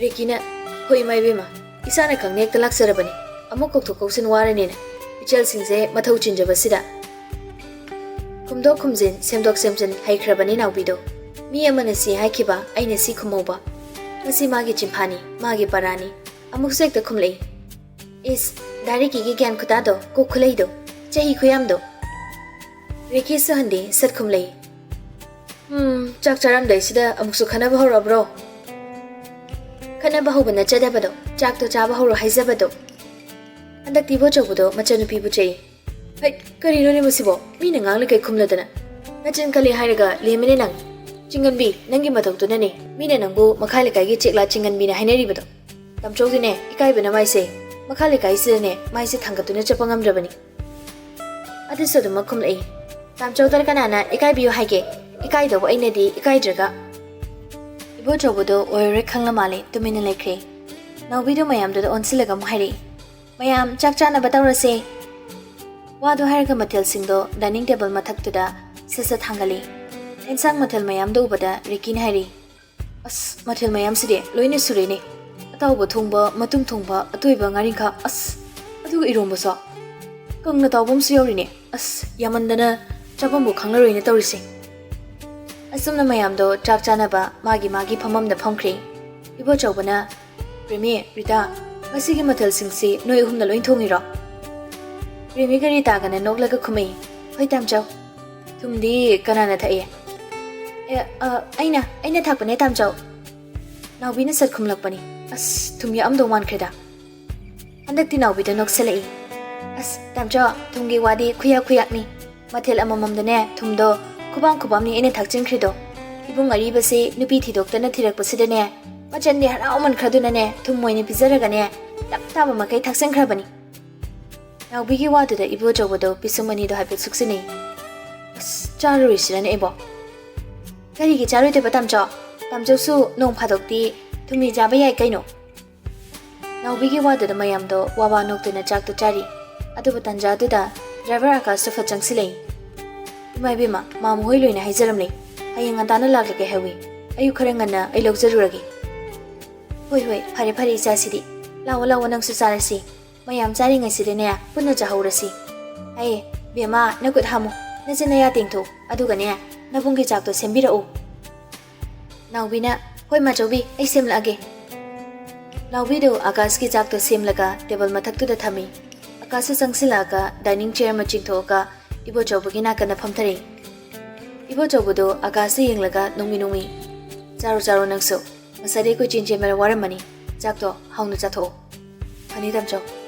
ꯔꯦꯀꯤꯅ, "ꯍꯣꯏ ꯏꯃꯥ ꯏꯕꯦꯝꯃ, ꯏꯁꯥꯅ ꯈꯪꯅ ꯍꯦꯛꯇ ꯂꯥꯛꯆꯔꯕꯅꯤ, ꯑꯃꯨꯛ ꯀꯧꯊꯣꯛ ꯀꯧꯁꯤꯟ ꯋꯥꯔꯅꯤꯅ, ꯏꯆꯜꯁꯤꯡꯁꯦ ꯃꯊꯧ ꯆꯤꯟꯖꯕꯁꯤꯗ꯫" ꯈꯨꯝꯗꯣꯛ ꯈꯨꯝꯖꯤꯟ, ꯁꯦꯝꯗꯣꯛ ꯁꯦꯝꯖꯤꯟ ꯍꯩꯈ꯭ꯔꯕꯅꯤ ꯅꯥꯎꯕꯤꯗꯣ꯫ ꯃꯤ ꯑꯃꯅ ꯁꯤ ꯍꯥꯏꯈꯤꯕ, ꯑꯩꯅ ꯁꯤ ꯈꯨꯝꯍꯧꯕ꯫ ꯃꯁꯤ ꯃꯥꯒꯤ ꯆꯤꯟꯐꯥꯅꯤ, ꯃꯥꯒꯤ ꯄꯔꯥꯅꯤ꯫ ꯑꯃꯨꯛꯁꯨ ꯍꯦꯛꯇ ꯈꯨꯝꯂꯛꯏ꯫ "ꯏꯁ, ꯗꯥ ꯔꯦꯀꯤꯒꯤ ꯒ꯭ꯌꯥꯟ ꯈꯨꯇꯥꯗꯣ, ꯀꯣꯛ ꯈꯨꯂꯩꯗꯣ, ꯆꯍꯤ ꯈꯨꯌꯥꯝꯗꯣ꯫" ꯔꯦꯀꯤꯁꯨ ꯍꯟꯗꯦ, ꯁꯠ ꯈꯨꯝꯂꯛꯏ꯫ "ꯎꯝ, ꯆꯥꯛ ꯆꯥꯔꯝꯗꯥꯏꯁꯤꯗ ꯑꯃꯨꯛꯁꯨ ꯈꯠꯅꯕ ꯍꯧꯔꯛꯑꯕ꯭ꯔꯣ?" "ꯈꯠꯅꯕ ꯍꯧꯕ ꯅꯠꯆꯗꯕꯗꯣ, ꯆꯥꯛꯇꯣ ꯆꯥꯕ ꯍꯧꯔꯣ ꯍꯥꯏꯖꯕꯗꯣ꯫" ꯍꯟꯗꯛꯇꯤ ꯏꯕꯣꯆꯧꯕꯗꯣ ꯃꯆꯟꯅꯨꯄꯤꯕꯨ ꯆꯩ꯫ "ꯍꯩꯠ, ꯀꯔꯤꯅꯣꯅꯦ ꯃꯁꯤꯕꯣ? ꯃꯤꯅ ꯉꯥꯡꯂꯤꯈꯩ ꯈꯨꯝꯂꯗꯅ꯫ ꯅꯆꯤꯟ ꯀꯜꯂꯤ ꯍꯥꯏꯔꯒ ꯂꯦꯝꯃꯦꯅꯦ ꯅꯪ꯫ ꯆꯤꯡꯒꯟꯕꯤ, ꯅꯪꯒꯤ ꯃꯇꯧꯗꯨꯅꯅꯦ ꯃꯤꯅ ꯅꯪꯕꯨ ꯃꯈꯥ ꯂꯩꯀꯥꯏꯒꯤ ꯆꯦꯛꯂꯥ ꯆꯤꯡꯒꯟꯕꯤꯅ ꯍꯥꯏꯅꯔꯤꯕꯗꯣ꯫ ꯇꯥꯝꯆꯧꯗꯤꯅꯦ ꯏꯀꯥꯏꯕꯅ ꯃꯥꯏꯁꯦ, ꯃꯈꯥ ꯂꯩꯀꯥꯏꯁꯤꯗꯅꯦ ꯃꯥꯏꯁꯦ ꯊꯥꯡꯒꯠꯇꯨꯅ ꯆꯠꯄ ꯉꯝꯗ꯭ꯔꯕꯅꯤ꯫" ꯑꯗꯨꯁꯨ ꯑꯗꯨꯃꯛ ꯈꯨꯝꯂꯛꯏ꯫ "ꯇꯥꯝꯆꯧꯗ ꯀꯅꯥꯅ ꯏꯀꯥꯏꯕꯤꯌꯨ ꯍꯥꯏꯒꯦ? ꯏꯀꯥꯏꯗꯧꯕ ꯑꯩꯅꯗꯤ ꯏꯀꯥꯏꯗ꯭ꯔꯒ꯫" ꯏꯕꯣꯆꯧꯕꯗꯣ ꯑꯣꯏꯔꯔꯣꯏ ꯈꯪꯂ ꯃꯥꯜꯂꯦ, ꯇꯨꯃꯤꯟꯅ ꯂꯩꯈ꯭ꯔꯦ꯫ ꯅꯥꯎꯕꯤꯗꯣ ꯃꯌꯥꯝꯗꯨꯗ ꯑꯣꯟꯁꯤꯜꯂꯒ ꯑꯃꯨꯛ ꯍꯥꯏꯔꯛꯏ, "ꯃꯌꯥꯝ ꯆꯥꯛ ꯆꯥꯅꯕ ꯇꯧꯔꯁꯦ꯫" ꯋꯥꯗꯣ ꯍꯥꯏꯔꯒ ꯃꯊꯦꯜꯁꯤꯡꯗꯣ dining table ꯃꯊꯛꯇꯨꯗ ꯁꯠ ꯁꯠ ꯊꯥꯡꯒꯠꯂꯤ꯫ ꯑꯦꯟꯁꯥꯡ ꯃꯊꯦꯜ ꯃꯌꯥꯝꯗꯣ ꯎꯕꯗ ꯔꯤꯀꯤꯅ ꯍꯥꯏꯔꯤ, "ꯑꯁ, ꯃꯊꯦꯜ ꯃꯌꯥꯝꯁꯤꯗꯤ ꯂꯣꯏꯅ ꯁꯨꯔꯦꯅꯦ꯫ ꯑꯇꯥꯎꯕ ꯊꯣꯡꯕ, ꯃꯇꯨꯝ ꯊꯣꯡꯕ, ꯑꯇꯣꯏꯕ, ꯉꯥꯔꯤꯡꯈꯥ, ꯑꯁ, ꯑꯗꯨꯒ ꯏꯔꯣꯝꯕꯁꯨ꯫ ꯀꯪꯅ ꯇꯥꯎꯕ ꯑꯃꯁꯨ ꯌꯥꯎꯔꯤꯅꯦ꯫ ꯑꯁ, ꯌꯥꯝꯃꯟꯗꯅ ꯆꯥꯐꯝꯕꯨ ꯈꯪꯂꯔꯣꯏꯅꯦ ꯇꯧꯔꯤꯁꯦ꯫" ꯑꯁꯨꯝꯅ ꯃꯌꯥꯝꯗꯣ ꯆꯥꯛ ꯆꯥꯅꯕ ꯃꯥꯒꯤ ꯃꯥꯒꯤ ꯐꯝꯐꯝꯗ ꯐꯝꯈ꯭ꯔꯦ꯫ ꯏꯕꯣꯆꯧꯕꯅ, "ꯔꯦꯃꯤ, ꯔꯤꯇꯥ, ꯉꯁꯤꯒꯤ ꯃꯊꯦꯜꯁꯤꯡꯁꯤ ꯅꯣꯏ ꯑꯍꯨꯝꯅ ꯂꯣꯏ ꯊꯣꯡꯉꯤꯔꯣ?" ꯔꯦꯃꯤꯒ ꯔꯤꯇꯥꯒꯅ ꯅꯣꯛꯂꯒ ꯈꯨꯝꯃꯛꯏ, "ꯍꯣꯏ, ꯇꯥꯝꯆꯧ꯫" ꯊꯨꯝꯗꯤ ꯀꯅꯥꯅ ꯊꯛꯏ? ꯑꯦ, ꯑ, ꯑꯩꯅ, ꯑꯩꯅ ꯊꯛꯄꯅꯦ, ꯇꯥꯝꯆꯧ꯫ ꯅꯥꯎꯕꯤꯅ ꯁꯠ ꯈꯨꯝꯂꯛꯄꯅꯤ꯫ ꯑꯁ, ꯊꯨꯝ ꯌꯥꯛꯑꯝꯗꯧ ꯃꯥꯟꯈ꯭ꯔꯦꯗ꯫ ꯍꯟꯗꯛꯇꯤ ꯅꯥꯎꯕꯤꯗ ꯅꯣꯛꯁꯜꯂꯛꯏ꯫ ꯑꯁ, ꯇꯥꯝꯆꯧ, ꯊꯨꯝꯒꯤ ꯋꯥꯗꯤ ꯈꯨꯌꯥꯛ ꯈꯨꯌꯥꯛꯅꯤ꯫ ꯃꯊꯦꯜ ꯑꯃꯃꯝꯗꯅꯦ, ꯊꯨꯝꯗꯣ ꯈꯨꯕꯥꯝ ꯈꯨꯕꯥꯝꯅꯤ ꯑꯩꯅ ꯊꯛꯆꯤꯟꯈ꯭ꯔꯤꯗꯣ꯫ ꯏꯕꯨꯡ ꯑꯔꯤꯕꯁꯤ ꯅꯨꯄꯤ ꯊꯤꯗꯣꯛꯇꯅ ꯊꯤꯔꯛꯄꯁꯤꯗꯅꯦ, ꯃꯆꯟꯗꯤ ꯍꯔꯥꯎꯃꯟꯈ꯭ꯔꯗꯨꯅꯅꯦ, ꯊꯨꯝ ꯑꯣꯏꯅ ꯄꯤꯖꯔꯒꯅꯦ, ꯇꯞ ꯇꯥꯕ ꯃꯈꯩ ꯊꯛꯆꯤꯟꯈ꯭ꯔꯕꯅꯤ꯫ ꯅꯥꯎꯕꯤꯒꯤ ꯋꯥꯗꯨꯗ ꯏꯕꯣꯆꯧꯕꯗꯣ ꯄꯤꯁꯨꯝ ꯑꯅꯤꯗꯣ ꯍꯥꯏꯐꯦꯠ ꯁꯨꯛꯆꯤꯟꯅꯩ꯫ ꯑꯁ, ꯆꯥꯔꯨꯔꯤꯁꯤꯔꯅꯦ ꯑꯩꯕꯣ? ꯀꯔꯤꯒꯤ ꯆꯥꯔꯣꯏꯗꯣꯏꯕ, ꯇꯥꯝꯆꯧ? ꯇꯥꯝꯆꯧꯁꯨ ꯅꯣꯡ ꯐꯥꯗꯣꯛꯇꯤ ꯊꯨꯝꯃꯤ ꯆꯥꯕ ꯌꯥꯏ ꯀꯩꯅꯣ꯫ ꯅꯥꯎꯕꯤꯒꯤ ꯋꯥꯗꯨꯗ ꯃꯌꯥꯝꯗꯣ ꯋꯥ ꯋꯥ ꯅꯣꯛꯇꯨꯅ ꯆꯥꯛꯇꯣ ꯆꯥꯔꯤ꯫ ꯑꯗꯨꯕꯨ ꯇꯥꯟꯖꯥꯗꯨꯗ ꯗ꯭ꯔꯥꯏꯚꯔ ꯑꯀꯥꯁꯇꯣ ꯐꯠ ꯆꯪꯁꯤꯜꯂꯛꯏ꯫ ꯏꯃꯥ ꯏꯕꯦꯝꯃ, ꯃꯥꯃ ꯍꯣꯏ ꯂꯣꯏꯅ ꯍꯥꯏꯖꯔꯝꯂꯦ꯫ ꯍꯌꯦꯡ ꯉꯟꯇꯥꯅ ꯂꯥꯛꯂꯒꯦ ꯍꯥꯏꯍꯧꯏ꯫ ꯑꯌꯨꯛ ꯈꯔ ꯉꯟꯅ ꯑꯩ ꯂꯧꯖꯔꯨꯔꯒꯦ꯫ ꯍꯣꯏ, ꯍꯣꯏ, ꯐꯔꯦ, ꯐꯔꯦ, ꯏꯆꯥꯁꯤꯗꯤ꯫ ꯂꯥꯛꯑꯣ, ꯂꯥꯛꯑꯣ, ꯅꯪꯁꯨ ꯆꯥꯔꯁꯤ꯫ ꯃꯌꯥꯝ ꯆꯥꯔꯤꯉꯩꯁꯤꯗꯅꯦ, ꯄꯨꯟꯅ ꯆꯥꯍꯧꯔꯁꯤ꯫ ꯑꯩ, ꯕꯦꯝꯃ, ꯅꯈꯨꯠ ꯍꯥꯝꯃꯨ, ꯅꯆꯤꯟ ꯅꯌꯥ ꯇꯦꯡꯊꯣꯛ, ꯑꯗꯨꯒꯅꯦ, ꯅꯕꯨꯡꯒꯤ ꯆꯥꯛꯇꯣ ꯁꯦꯝꯕꯤꯔꯛꯎ꯫ ꯅꯥꯎꯕꯤꯅ, ꯍꯣꯏ, ꯃꯥꯆꯧꯕꯤ, ꯑꯩ ꯁꯦꯝꯂꯛꯑꯒꯦ꯫ ꯅꯥꯎꯕꯤꯗꯨ ꯑꯀꯥꯁꯀꯤ ꯆꯥꯛꯇꯣ ꯁꯦꯝꯂꯒ ꯇꯦꯕꯜ ꯃꯊꯛꯇꯨꯗ ꯊꯝꯃꯤ꯫ ꯑꯀꯥꯁꯁꯨ ꯆꯪꯁꯤꯜꯂꯛꯑꯒ dining chair ꯑꯃ ꯆꯤꯡꯊꯣꯛꯑꯒ ꯏꯕꯣꯆꯧꯕꯒꯤ ꯅꯥꯀꯟꯗ ꯐꯝꯊꯔꯛꯏ꯫ ꯏꯕꯣꯆꯧꯕꯗꯨ ꯑꯀꯥꯁꯇ ꯌꯦꯡꯂꯒ ꯅꯣꯡꯃꯤ ꯅꯣꯡꯃꯤ, ꯆꯥꯔꯣ, ꯆꯥꯔꯣ ꯅꯪꯁꯨ꯫ ꯉꯁꯥꯏꯗꯩ ꯀꯣꯏꯆꯦꯟ ꯆꯦꯟꯕꯗ ꯋꯥꯔꯝꯃꯅꯤ꯫ ꯆꯥꯛꯇꯣ ꯍꯥꯎꯅ ꯆꯥꯊꯣꯛꯑꯣ꯫ ꯐꯅꯤ, ꯇꯥꯝꯆꯧ꯫